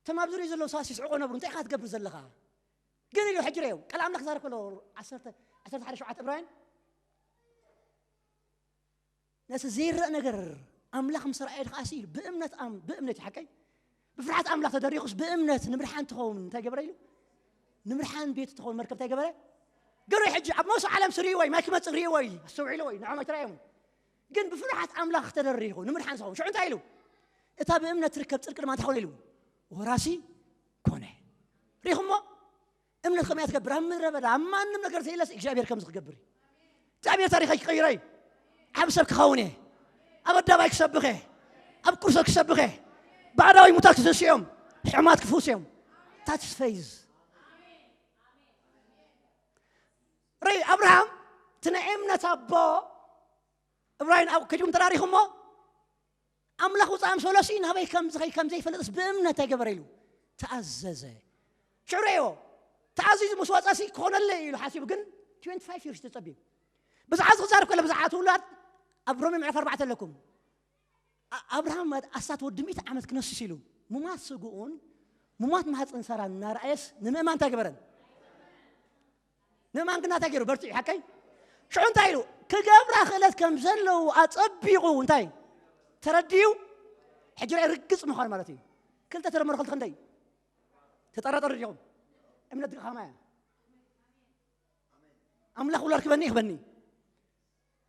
እቶም ኣብ ዙርያ ዘለዉ ሰባት ይስሕቑ ነበሩ። እንታይ ኢኻ ትገብር ዘለኻ? ግን ኢሉ ሕጂ ርእየው፣ ቃል ኣምላኽ ክዛረብ ከሎ ዓሰርተ፣ ዓሰርተ ሓደ ሸውዓተ ዕብራውያን፣ ነቲ ዘይረአ ነገር ኣምላኽ ምስ ረኣየ ድኸኣሲ ኢሉ ብእምነት ኣም-፣ ብእምነት እዩ ሓቀይ። ብፍርሃት ኣምላኽ ተደሪኹስ ብእምነት ንምድሓን ትኸውን እንታይ ገበረ ኢሉ? ንምድሓን ቤቱ ትኸውን መርከብ እንታይ ገበረ? ገሩ ሕጂ ኣብ መውስዕ ዓለም ስርይዎ እዩ፣ ማይ ክመጽእ ርእይዎ እዩ፣ ኣስተውዒልዎ እዩ፣ ንዖም ኣይተራእዮም። ግን ብፍርሃት ኣምላኽ ተደሪኹ ንምድሓን ዝኸውን። ሽዑ እንታይ ኢሉ? እታ ብእምነት ትርከብ ጽድቂ ድማ እንታይ ኾነ ኢሉ? ወራሲ ኮነ። ሪኹሞ? እምነት ከመይ እያ ትገብር? ኣብ ምድረ በዳ፣ ኣብ ማንም ነገር ዘየለስ እግዚኣብሔር ከምዚ ክገብር እዩ። እግዚኣብሔር ታሪኸይ ክቐይሮ እዩ። ዓቢ ሰብ ክኸውን እየ። ኣብ ኣደባባይ ክሰብኽ እየ። ኣብ ቁርሶ ክሰብኽ እየ። ባዕዳዊ ሙታት ክተንስኡ እዮም። ሕማት ክፍውሱ እዮም። That's faith። ርእ፣ ኣብርሃም እቲ ናይ እምነት ኣቦ፣ እብራይን ኣብ ከዲኩም ተራሪኹሞ፣ ኣምላኽ ውፃእ ምስ በሎሲ ናበይ ከም ዝኸይ ከም ዘይፈልጥስ ብእምነት እንታይ ገበረ ኢሉ? ተኣዘዘ። ሽዑ ርእይዎ፣ ተኣዚዙ ምስ ወፀሲ ክኾነለይ ኢሉ ሓሲቡ፣ ግን ትዌንቲ ፋይቭ ይርስ ተፀቢዩ። ብዛዕባ እዚ ክዛረብ ከሎ ብዛዕባ እቲ ውላድ ኣብ ሮሜ ምዕራፍ ኣርባዕተ ኣለኩም። ኣ-፣ ኣብርሃም ኣሳት ወዲ ሚእቲ ዓመት ክነስስ ኢሉ፣ ሙማት ስግኡን ሙማት ማህፀን ሳራን እናረኣየስ ንምእማን እንታይ ገበረን? ምእማን ግና እንታይ ገይሩ? በርቲዑ። ሓቀይ? ሽዑ እንታይ ኢሉ? ክገብራ ክእለት ከም ዘለዎ ኣጸቢቑ እንታይ? ተረዲኡ። ሕጂ ርግጽ ምዃን ማለት እዩ። ክልተ ተደመሩ ክልተ ክንደይ? ተጠራጠሩ ዲኹም? እምነት ከማያ ኣምላኽ ውላድ ክበኒ ይኽበኒ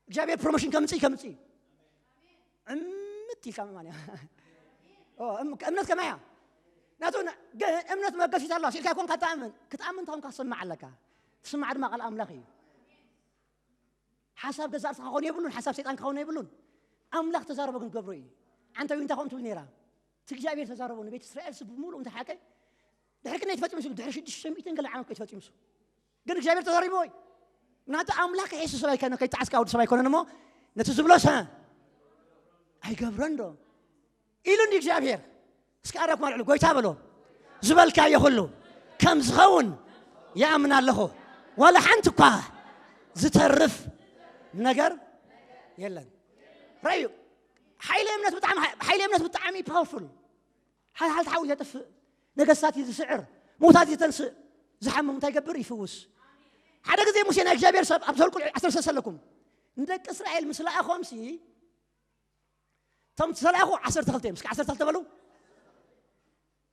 እግዚኣብሔር ፕሮሞሽን ከምፅእ ከምፅእ እምት ኢልካ ምማን እያ እምነት ከማያ ናቱ እምነት መገሲት ኣላ ሲልካ ይኮን ካትኣምን ክትኣምን እንተኾንካ ክስማዕ ኣለካ ትስማዕ ድማ ቃል ኣምላኽ እዩ ሓሳብ ገዛእ ርእስኻ ክኸውን የብሉን ሓሳብ ሰይጣን ክኸውን የብሉን ኣምላኽ ተዛረቦ ግን ገብሮ እዩ ዓንተ ዊንታ ከምኡ ትብል ነራ እቲ እግዚኣብሔር ተዛረቦ ንቤት እስራኤል ስብ ብምሉእ እንታይ ሓቀ ድሕሪ ክንደይ ተፈፂሙ ስሉ ድሕሪ ሽዱሽተ ሚእትን ገለ ዓመት ከይተፈፂሙ ስሉ ግን እግዚኣብሔር ተዛሪቦ ወይ ናቲ ኣምላኽ ይሕሱ ሰብ ኣይኮነ ከይተዓስካ ወዲ ሰብ ኣይኮነን እሞ ነቲ ዝብሎ ሰ ኣይገብረን ዶ ኢሉ እንዲ እግዚኣብሔር እስኪ ኣረኩም ኣልዕሉ ጎይታ በሎ ዝበልካዮ ኩሉ ከም ዝኸውን ይኣምን ኣለኹ ዋላ ሓንቲ እኳ ዝተርፍ ነገር የለን ረዩ ሓይሊ እምነት ብጣዕሚ ሓይሊ እምነት ብጣዕሚ ፓወርፉል ሓልሓልቲ ሓዊ ዘጥፍእ ነገስታት እዩ ዝስዕር ምውታት ዝተንስእ ዝሓምም እንታይ ይገብር ይፍውስ ሓደ ግዜ ሙሴ ናይ እግዚኣብሔር ሰብ ኣብ ዘልቁ ዓሰርተ ሰለኩም ንደቂ እስራኤል ምስ ለኣኾምሲ እቶም ዝተለኣኹ ዓሰርተ ክልተ እዮም እስኪ ዓሰርተ ክልተ በሉ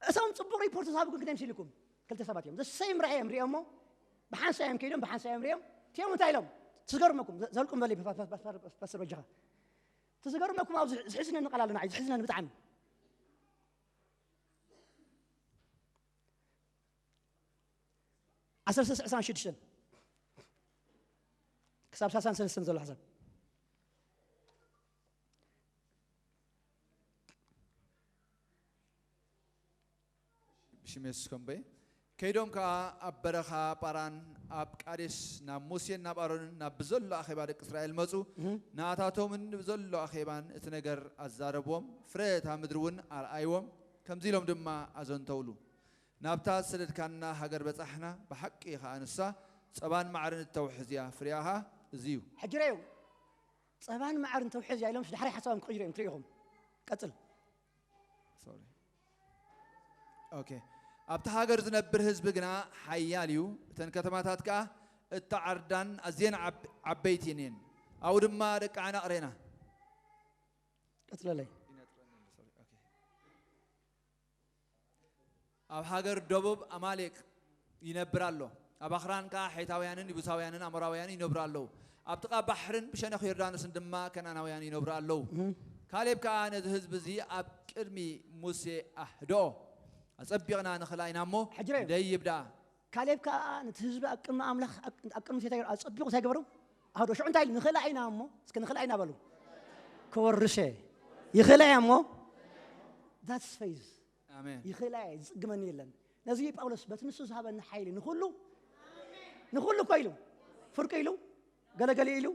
እቶም ፅቡቅ ሪፖርት ዝሃቡ ግን ክደም ሲልኩም ክልተ ሰባት እዮም ዘሰይም ራእዮም ሪኦሞ ብሓንሳ እዮም ከይዶም ብሓንሳ እዮም ሪኦም እቲኦም እንታይ ኢሎም ትዝገርመኩም ዘልቁም በለ ፓስተር በጃኻ ትዝገርመኩም ኣብ ዝሕዝነኒ ቃል ኣለና ዝሕዝነኒ ብጣዕሚ ዓሰርተ ዕስራን ሽዱሽተን ክሳብ ሳሳን ሰለስተን ዘሎ ሓሳብ ብሽም የሱስ ከምበይ ከይዶም ከዓ ኣብ በረኻ ጳራን ኣብ ቃዴስ ናብ ሙሴን ናብ ኣሮንን ናብ ብዘሎ ኣኼባ ደቂ እስራኤል መፁ ናታቶምን ብዘሎ ኣኼባን እቲ ነገር ኣዛረብዎም ፍረ እታ ምድሪ እውን ኣርኣይዎም ከምዚ ኢሎም ድማ ኣዘንተውሉ ናብታ ዝሰደድካና ሃገር በጻሕና፣ ብሓቂ ኸኣ ንሳ ጸባን መዓርን እተውሕዝ እያ፣ ፍሬኣ ኸኣ እዚ እዩ። ሕጂ ርእዩ፣ ጸባን መዓርን ተውሕዝ እያ ኢሎምስ ዳሕራይ ሓሳቦም ክቕይሩ እዮም ትርኢ ኢኹም። ቀጽል። ሶሪ። ኦኬ። ኣብቲ ሃገር ዝነብር ህዝቢ ግና ሓያል እዩ፣ እተን ከተማታት ከኣ እተዓርዳን ኣዝየን ዓብ- ዓበይቲን እየን። ኣብኡ ድማ ደቂ ዓናቕ ርኤና። ቀጽለለይ። ኣብ ሃገር ደቡብ ኣማሌቅ ይነብር ኣሎ። ኣብ ኣኽራን ከኣ ሔታውያንን ይቡሳውያንን ኣሞራውያንን ይነብሩ ኣለዉ። ኣብ ጥቓ ባሕርን ብሸነኽ ዮርዳኖስን ድማ ከነኣናውያን ይነብሩ ኣለዉ። ካሌብ ከኣ ነዚ ህዝቢ እዚ ኣብ ቅድሚ ሙሴ ኣህድኦ። ኣጸቢቕና ንኽላ ኢና እሞ ሕጂ ርኣዩ። ንደይብ ደኣ። ካሌብ ከኣ ነቲ ህዝቢ ኣብ ቅድሚ ኣምላኽ ኣብ ቅድሚ ሙሴ እንታይ ገበሩ? ኣጸቢቑ እንታይ ገበሩ? ኣህድኦ። ሽዑ እንታይ ኢሉ? ንኽላ ኢና እሞ እስኪ ንኽላ ኢና በሉ። ክወርስ እየ። ይኽላ እየ እሞ that's faith። ኣሜን። ይኽእላ እየ፣ ዝጽግመኒ የለን። ነዚ እዩ ጳውሎስ በቲ ንሱ ዝሃበኒ ሓይሊ ንኹሉ ንኹሉ እኮ ኢሉ ፍርቂ ኢሉ ገለገሊ ኢሉ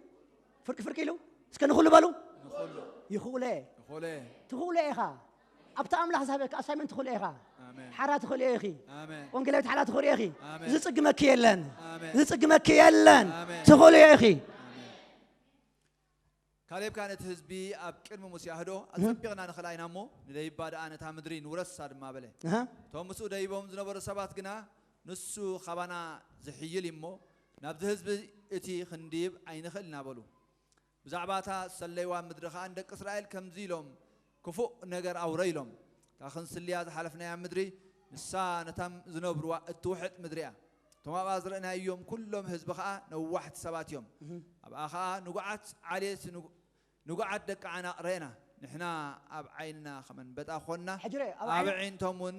ፍርቂ ፍርቂ ኢሉ እስከ ንኹሉ በሉ ንኹሉ ይኽእለ ንኹለ ትኽእለ ኢኻ ኣብቲ ኣምላኽ ዝሃበካ ኣሳይመንት ትኽእለ ኢኻ ኣሜን። ሓራ ትኽእለ ኢኺ ኣሜን። ወንጌላዊት ሓራ ትኽእለ ኢኺ ኣሜን። ዝጽግመኪ የለን ኣሜን። ዝጽግመኪ የለን ኣሜን። ትኽእለ ኢኺ ኣሜን። ካሌብ ከኣ ነቲ ህዝቢ ኣብ ቅድሚ ሙሴ ኣህዶ፣ ኣጸቢቕና ንኽልኣ ኢና እሞ፣ ንደይባ ደኣ ነታ ምድሪ ንውረሳ ድማ በለ። እቶም ምስኡ ደይቦም ዝነበሩ ሰባት ግና፣ ንሱ ኻባና ዝሕይል እዩ እሞ፣ ናብዚ ህዝቢ እቲ ኽንድይብ ኣይንኽእልን ኣበሉ። ብዛዕባ እታ ዝሰለይዋ ምድሪ ኸኣ ንደቂ እስራኤል ከምዚ ኢሎም ክፉእ ነገር ኣውረ ኢሎም፣ እታ ኽንስልያ ዝሓለፍናያ ምድሪ፣ ንሳ ነታም ዝነብርዋ እትውሕጥ ምድሪ እያ። እቶም ኣብኣ ዝረእናዮም ኵሎም ህዝቢ ኸኣ ነዋሕቲ ሰባት እዮም። ኣብኣ ኸኣ ንጉዓት ዓሌት ንጉዓት ደቂ ዓናቕ ረእና። ንሕና ኣብ ዓይንና ኸም ኣንበጣ ኾንና፣ ኣብ ኣዒንቶም እውን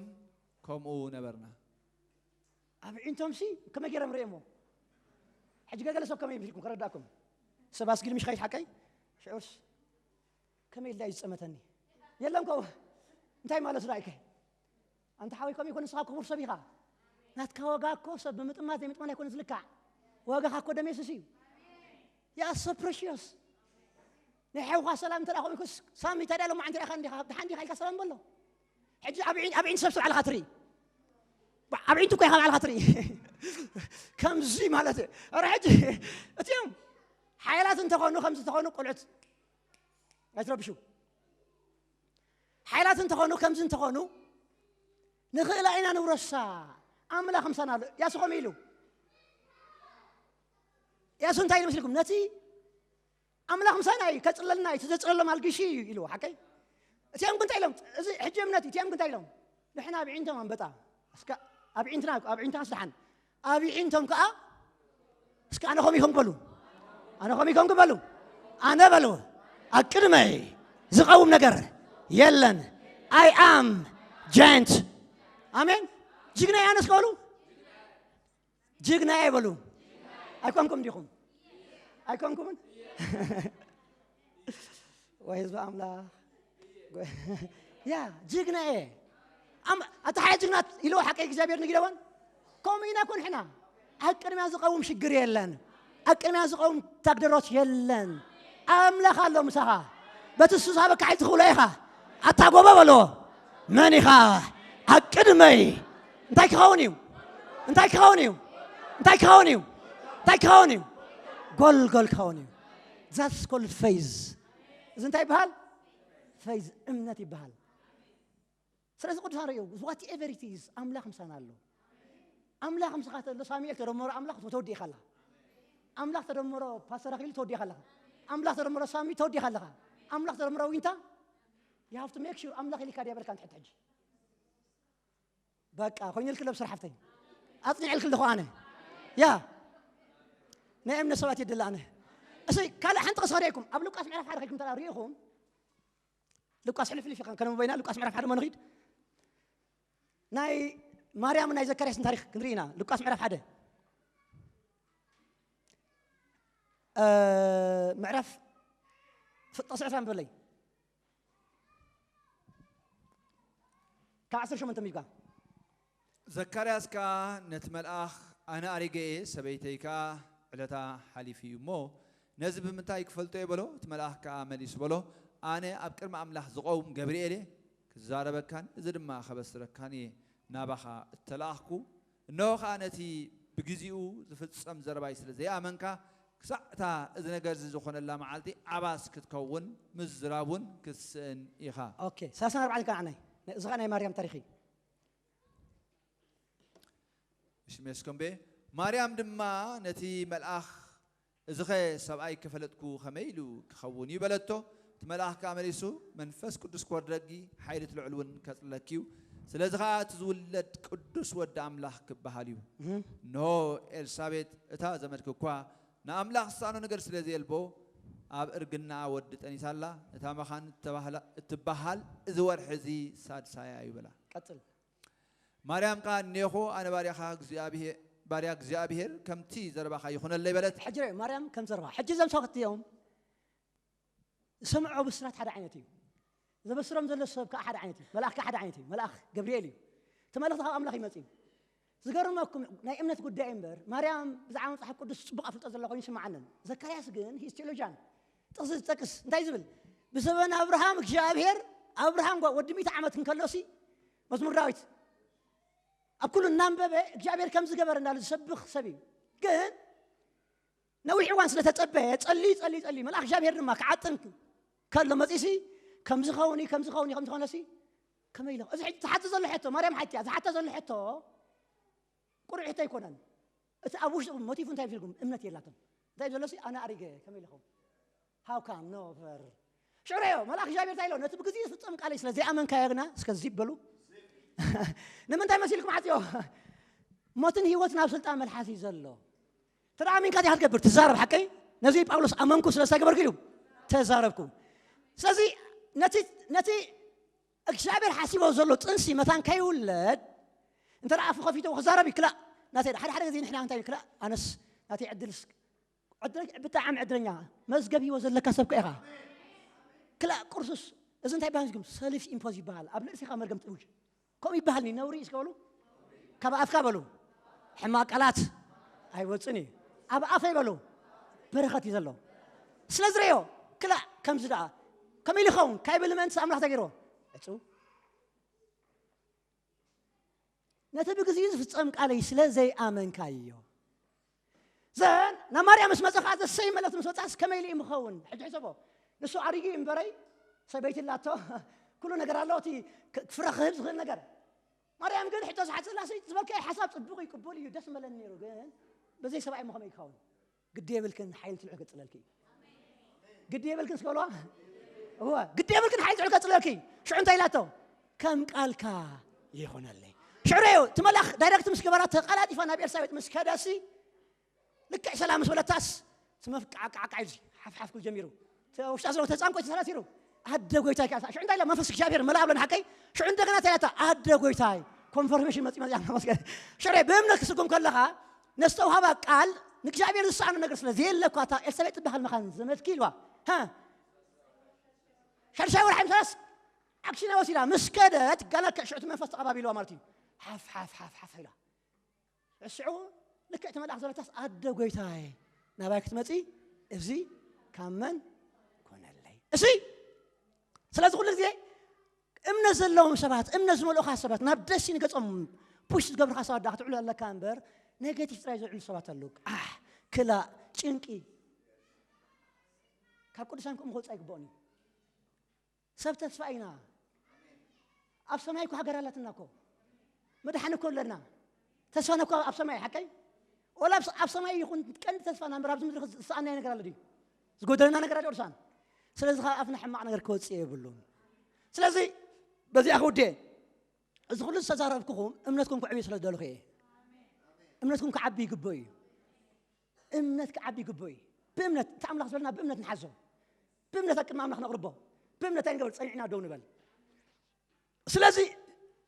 ከምኡ ነበርና። ኣብ ኣዒንቶምሲ ከመይ ገይሮም ርእየሞ? ሕጂ ገገለ ሰብ ከመይ ኢልኩም ከረዳእኩም? ሰብ ኣስጊድ ምሽ ኸይድ ሓቀይ ሽዑስ ከመይ ኢልዳ እዩ ዝጸመተኒ? የለን ከው እንታይ ማለት ራእይከ? ኣንታ ሓወይ ከምኡ ይኮን ንስኻ ክቡር ሰብ ኢኻ። ናትካ ዋጋ እኮ ሰብ ብምጥማት ዘይምጥማት ኣይኮነ ዝልካዕ። ዋጋኻ እኮ ደም የሱስ እዩ። You are so precious። ናይ ሓውኻ ሰላም እንተ ደኣ ከምኡ ይኮንስ ሳሚ እንታይ ደኣ ሎማዓንቲ ርኢኻ እንዲኻ ደሓን ዲኻ ኢልካ ሰላም በሎ። ሕጂ ኣብ ዒን- ኣብ ዒንቲ ሰብ ስርዓልኻ ትርኢ። ባ- ኣብ ዒንቲ እኮ ኢኻ ባዕልኻ ትርኢ። ከምዚ ማለት እዩ። ኧረ ሕጂ እቲኦም ሓያላት እንተኾኑ ከምዚ እንተኾኑ ቆልዑት ኣይትረብሹ። ሓይላት እንተኾኑ ከምዚ እንተኾኑ ንኽእላ ኢና ንውረሳ ኣምላኽ ምሳና ኣሎ። ያሱ ከምኡ ኢሉ ያሱ እንታይ ኢሉ መስልኩም? ነቲ ኣምላኽ ምሳና እዩ ከጽለልና እዩ፣ እቲ ዘጽለሎም ኣልጊሹ እዩ ኢልዎ። ሓቀይ እቲኦም ግን እንታይ ኢሎም? እዚ ሕጂ እምነት እዩ። እቲኦም ግን እንታይ ኢሎም? ንሕና ብዒንቶም ኣንበጣ እስካ ኣብ ዒንትና ኣብ ዒንታ ስደሓን ኣብ ዒንቶም ከዓ እስኪ ኣነ ኸም ይኾንኩ በሉ ኣነ ኸም ይኾንኩ በሉ ኣነ በሉ ኣብ ቅድመይ ዝቐውም ነገር የለን። I am giant. ኣሜን። ጅግና ኣነስ ከበሉ ጅግና እየ በሉ። ኣይኮንኩም ዲኹም? ኣይኮንኩምን? ወይ ህዝቢ ኣምላኽ ያ ጅግና እየ። ኣታ ሓደ ጅግና ኢልዎ ሓቀይ እግዚኣብሔር ንጊደዎን ከምኡ ኢና ኮንሕና። ኣብ ቅድሚያ ዝቐውም ሽግር የለን። ኣብ ቅድሚያ ዝቐውም ታግደሮት የለን። ኣምላኽ ኣሎ ምሳኻ። በቲ እሱ ዝሃበካ ሓይል ትኽእሎ ኢኻ። ኣታ ጎበ በሎ መን ኢኻ ኣብ ቅድመይ እንታይ ክኸውን እዩ እንታይ ክኸውን እዩ እንታይ ክኸውን እዩ እንታይ ክኸውን እዩ ጎልጎል ክኸውን እዩ። That's called faith. እዚ እንታይ ይበሃል? Faith እምነት ይበሃል። ስለዚ ቅዱሳን ርእዩ whatever it is ኣምላኽ ምሳና ኣሎ። ኣምላኽ ምሳኻ ተሎ ሳሙኤል ተደመሮ ኣምላኽ ተወዲእካ ኣለኻ። ኣምላኽ ተደመሮ ፓስተር ኣኽሊሉ ተወዲእካ ኣለኻ። ኣምላኽ ተደመሮ ሳሚ ተወዲእካ ኣለኻ። ኣምላኽ ተደመሮ ዊንታ you have to make sure ኣምላኽ ኢልካ ድያ በልካ ንትሕቲ ሕጂ በቃ ኮይኑልክ ለብስር ሓፍተይ ኣጽኒዕልክ ኣለኹ ኣነ ያ ናይ እምነት ሰባት የድሊ ኣነ እሰይ ካልእ ሓንቲ ክስኸደኩም ኣብ ሉቃስ ምዕራፍ ሓደ ከይኩም ተላ ርኢኹም ሉቃስ ሕልፍልፍ ኢኻ ከነምበይና ሉቃስ ምዕራፍ ሓደ መነኺድ ናይ ማርያም ናይ ዘካርያስን ታሪክ ክንርኢ ኢና ሉቃስ ምዕራፍ ሓደ ምዕራፍ ፍጠ ስዕት ኣንብበለይ ካብ ዓሰርተ ሸሞንተ ሚጋ ዘካርያስ ከኣ ነቲ መልኣኽ ኣነ ኣሪገ እየ ሰበይተይ ከኣ ዕለታ ሓሊፉ እዩ እሞ ነዚ ብምንታይ ክፈልጦ እየ በሎ እቲ መልኣኽ ከኣ መሊሱ በሎ ኣነ ኣብ ቅድሚ ኣምላኽ ዝቐውም ገብርኤል እየ ክዛረበካን እዚ ድማ ከበስረካን እየ ናባኻ እተላእኽኩ እንሆ ከኣ ነቲ ብግዜኡ ዝፍጸም ዘረባይ ስለ ዘይኣመንካ ክሳዕ እታ እዚ ነገር እዚ ዝኾነላ መዓልቲ ዓባስ ክትከውን ምዝራብ እውን ክትስእን ኢኻ። ኦኬ፣ ሰላሳን ኣርባዕን ከዓናይ እዚ ከኣ ናይ ማርያም ታሪኽ እዩ። እሺ ሜስኮምቤ ማርያም ድማ ነቲ መልኣኽ እዚኸ ሰብኣይ ከፈለጥኩ ከመይ ኢሉ ክኸውን እዩ በለቶ። እቲ መልኣኽ ከኣ መሊሱ መንፈስ ቅዱስ ክወርደጊ ሓይሊ እቲ ልዑል እውን ከጽልለኪ እዩ። ስለዚ ኸኣ እቲ ዝውለድ ቅዱስ ወዲ ኣምላኽ ክበሃል እዩ። እንሆ ኤልሳቤጥ እታ ዘመድኪ እኳ ንኣምላኽ ዝሰኣኖ ነገር ስለ ዘየልቦ ኣብ እርግናኣ ወዲ ጠኒሳ ኣላ። እታ መኻን እትበሃል እዚ ወርሒ እዚ ሳድሳያ እዩ በላ። ቀጽል። ማርያም ከኣ እኔኹ ኣነ ባርያኻ እግዚኣብሄ- ባርያ እግዚኣብሄር ከምቲ ዘረባኻ ይኹነለይ በለት። ሕጂ ርኣዩ ማርያም ከም ዘረባ ሕጂ እዞም ሰባት እዮም ዝሰምዖ ብስራት ሓደ ዓይነት እዩ። ዘበስሮም ዘሎ ሰብ ከዓ ሓደ ዓይነት እዩ። መልኣኽ ከዓ ሓደ ዓይነት እዩ። መልኣኽ ገብርኤል እዩ። እቲ መልእኽቲ ካብ ኣምላኽ ይመጽእ እዩ። ዝገርመኩም ናይ እምነት ጉዳይ እምበር ማርያም ብዛዕባ መጽሓፍ ቅዱስ ጽቡቕ ኣፍልጦ ዘሎ ኮይኑ ይስምዓንን። ዘካርያስ ግን ሂስ ቴዎሎጂያን ጥቕሲ ዝጠቅስ እንታይ ዝብል ብዘበን ኣብርሃም እግዚኣብሔር ኣብርሃም ጓ- ወዲ ሚእቲ ዓመት እንከሎሲ መዝሙር ዳዊት ኣብ ኩሉ እናንበበ እግዚኣብሔር ከም ዝገበረ እናሉ ዝሰብኽ ሰብ እዩ። ግን ነዊሕ እዋን ስለ ተጸበየ ጸልዩ ጸልዩ ጸልዩ መልኣኽ እግዚኣብሔር ድማ ክዓጥን ከሎ መጺሲ ከም ዝኸውን እዩ ከም ዝኸውን እዩ ከም ዝኾነሲ ከመይ ኢለ እዚ ሕጂ ትሓቶ ዘሎ ሕቶ ማርያም ሓትያ ዝሓቶ ዘሎ ሕቶ ቁሩዕ ሕቶ ኣይኮነን። እቲ ኣብ ውሽጡ ሞቲፉ እንታይ ኢልኩም እምነት የላቶም እንታይ ዘለሲ ኣነ ኣሪገ ከመይ ኢለኹም ሃው ካም ኖቨር ሽዑረዮ መልኣኽ እግዚኣብሔር እንታይ ኢሎ ነቲ ብግዜ ዝፍጸም ቃለይ ስለ ዘይኣመንካዮ ግና እስከ ዚብ በሉ ንምንታይ መሲልኩም ሓትዮ ሞትን ህይወትን ኣብ ስልጣን መልሓስ እዩ ዘሎ ተደኣሚንካ ዲኻ ትገብር ትዛረብ ሓቀይ ነዚ ጳውሎስ ኣመንኩ ስለ ዝተገበርኩ ኢሉ ተዛረብኩ ስለዚ ነቲ ነቲ እግዚኣብሔር ሓሲቦ ዘሎ ጥንሲ መታን ከይውለድ እንተ ደኣ ኣፉ ከፊቶ ክዛረብ ይክላእ ናተይ ሓደ ሓደ ግዜ ንሕና እንታይ ይክላእ ኣነስ ናተይ ዕድልስ ዕድለኛ ብጣዕሚ ዕድለኛ መዝገብ ህይወት ዘለካ ሰብ ኢኻ ክላእ ቅርሱስ እዚ እንታይ ባህል ዝግም ሰልፍ ኢምፖዝ ይበሃል ኣብ ልእሲኻ መርገም ትእውጅ ከምኡ ይበሃል ነውሪ እስከ በሉ ካብ ኣፍካ በሉ ሕማቅ ቃላት ኣይወፅን እዩ ኣብ ኣፈይ በሉ በረኸት እዩ ዘሎ ስለ ዝረዮ ክላእ ከምዚ ደኣ ከመይ ኢሉ ይኸውን ካይብል መእንትስ ኣምላኽ ተገይርዎ ዕፁ ነቲ ብግዜኡ ዝፍጸም ቃለይ ስለ ዘይኣመንካዮ ዘን ናብ ማርያም ምስ መጸ ከዓ ዘሰይ መለት ምስ መጻስ ከመይ ኢሉ ምኸውን ሕጂ ሕሰቦ ንሱ ኣሪጊ እምበረይ ሰበይቲ ላቶ ኩሉ ነገር ኣሎ እቲ ፍረ ክህብ ዝኽእል ነገር ማርያም ግን ሕቶ ዝሓት ስላሴ ዝበልካዮ ሓሳብ ጽቡቕ እዩ ቅቡል እዩ ደስ መለኒ ነይሩ ግን በዘይ ሰብኣይ ምኸመይ ይኸውን ግዲ የብልክን ሓይል ትልዑ ገጽለልኪ እዩ ግዲ የብልክን ስከብለዋ እወ ግዲ የብልክን ሓይል ትልዑ ገጽለልኪ እዩ ሽዑ እንታይ ኢላቶ ከም ቃልካ ይኹነለይ ሽዑ እዩ እቲ መልኣኽ ዳይረክት ምስ ገበራ ተቐላጢፋ ናብ ኤልሳቤጥ ምስ ከደሲ ልክዕ ሰላም ምስ በለታስ እቲ መፍቃዕቃዕቃዕ ኢሉ ሓፍሓፍ ክብል ጀሚሩ። እቲ ውሽጣ ዘሎ ተጻንቆ ተሰራሲሩ። ኣደ ጎይታይ ከኣ ሽዑ እንታይ ኢላ መንፈስ እግዚኣብሔር መልኣ ብሎ ንሓቀይ ሽዑ እንደገና እንታይ ኢላታ ኣደ ጎይታይ ኮንፈርሜሽን መጺ መጺ ኣመስገን ሽዑ ብእምነት ክስጉም ከለኻ ነስተውሃባ ቃል ንእግዚኣብሔር ዝሰኣኖ ነገር ስለ ዘየለ እኳ እታ ኤልሳቤጥ ትበሃል መኻን ዘመድኪ ኢልዋ። ሃ ሻድሻይ ወርሒ ምሳስ ኣክሽን ወሲዳ ምስ ከደት ጋና ሽዑ እቲ መንፈስ ተቐባቢልዋ ማለት እዩ። ሓፍ ሓፍ ሓፍ ሓፍ ኢላ። እስዑ ልክዕ እቲ መልኣኽ ዝበለታስ ኣደ ጎይታይ ናባይ ክትመጺ እዚ ካብ መን ኮነለይ? እሲ ስለዚ ኩሉ ግዜ እምነት ዘለዎም ሰባት እምነት ዝመልኡኻ ሰባት ናብ ደስ ንገጾም ፑሽ ዝገብርካ ሰባት ዳ ክትዕሉ ኣለካ እምበር ኔጌቲቭ ጥራይ ዝዕሉ ሰባት ኣለዉ። ኣሕ ክላእ ጭንቂ ካብ ቅዱሳን ከምኡ ክወጽእ ኣይግባኦን እዩ። ሰብ ተስፋ ኢና። ኣብ ሰማይ እኮ ሃገር ኣላትና እኮ መድሓኒ እኮ ኣለና። ተስፋና እኮ ኣብ ሰማይ ሓቀይ ወላ ኣብ ሰማይ ይኹን ቀንዲ ተስፋና እምበር ኣብዚ ምድሪ ዝሰኣናዮ ነገር ኣሎ ድዩ? ዝጎደለና ነገር ኣሎ ቅዱሳን። ስለዚ ካብ ኣፍና ሕማቕ ነገር ክወፅእ የብሉን። ስለዚ በዚኣ ክውድየ እዚ ኩሉ ዝተዛረብኩኹም እምነትኩም ክዕብዩ ስለ ዝደለኹ እየ። እምነትኩም ክዓቢ ይግብኦ እዩ። እምነት ክዓቢ ይግብኦ እዩ። ብእምነት እቲ ኣምላኽ ዝበለና ብእምነት ንሓዞ። ብእምነት ኣብ ቅድሚ ኣምላኽ ነቕርቦ። ብእምነት ኣይንገበር ጸኒዕና ደው ንበል። ስለዚ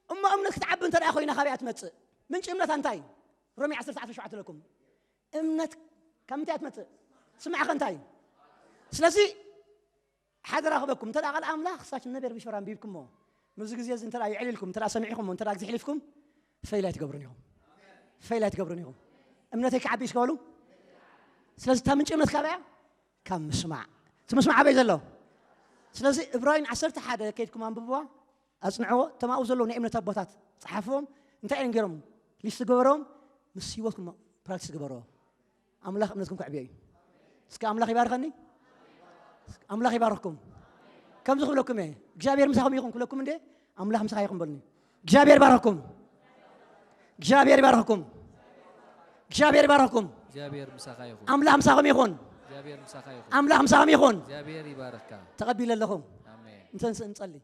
እሞ እምነት ክትዓቢ እንተ ደኣ ኮይና ካበይ እያ ትመጽእ? ምንጪ እምነት እንታይ እዩ? ሮሜ ዓሰርተ ዓሰርተ ሸውዓተ ለኩም እምነት ካብ ምንታይ እያ ትመጽእ? ስማዕኸ እንታይ እዩ? ስለዚ ሓደራ ክበኩም እንተ ቃል ኣምላኽ ክሳች ነበር ብሽራ ኣንቢብኩሞ ምዚ ግዜ እዚ እንተ የዕሊልኩም እንተ ሰሚዕኩሞ እንተ ግዜ ሕሊፍኩም ፈይል ኣይትገብሩን ኢኹም። ፈይል ኣይትገብሩን ኢኹም። እምነተይ ክዓቢ እስከ በሉ። ስለዚ እታ ምንጪ እምነት ካበያ ካብ ምስማዕ እቲ ምስማዕ ኣበይ ዘሎ? ስለዚ እብራይን ዓሰርተ ሓደ ከይድኩም ኣንብብዋ። ኣጽንዕዎ። እቶም ኣብኡ ዘለዉ ናይ እምነት ኣቦታት ጸሓፍዎም። እንታይ እዮም ገይሮም? ሊስት ገበሮም። ምስ ህይወትኩም ፕራክቲስ ግበርዎ። ኣምላኽ እምነትኩም ከዕብዮ እዩ። እስከ ኣምላኽ ይባርኸኒ። ኣምላኽ ይባርኽኩም። ከምዚ ክብለኩም እየ እግዚኣብሔር ምሳኹም ይኹን ክብለኩም እንደ ኣምላኽ ምሳኻ ይኹን በሉኒ። እግዚኣብሔር ይባርኽኩም። እግዚኣብሔር ይባርኽኩም። እግዚኣብሔር ይባርኽኩም። እግዚኣብሔር ምሳኻ ይኹን። ኣምላኽ ምሳኹም ይኹን። እግዚኣብሔር ምሳኻ ይኹን። ኣምላኽ ምሳኹም ይኹን። እግዚኣብሔር ይባርኽካ። ተቐቢለ ኣለኹ። ኣሜን። እንተንስ እንጸሊ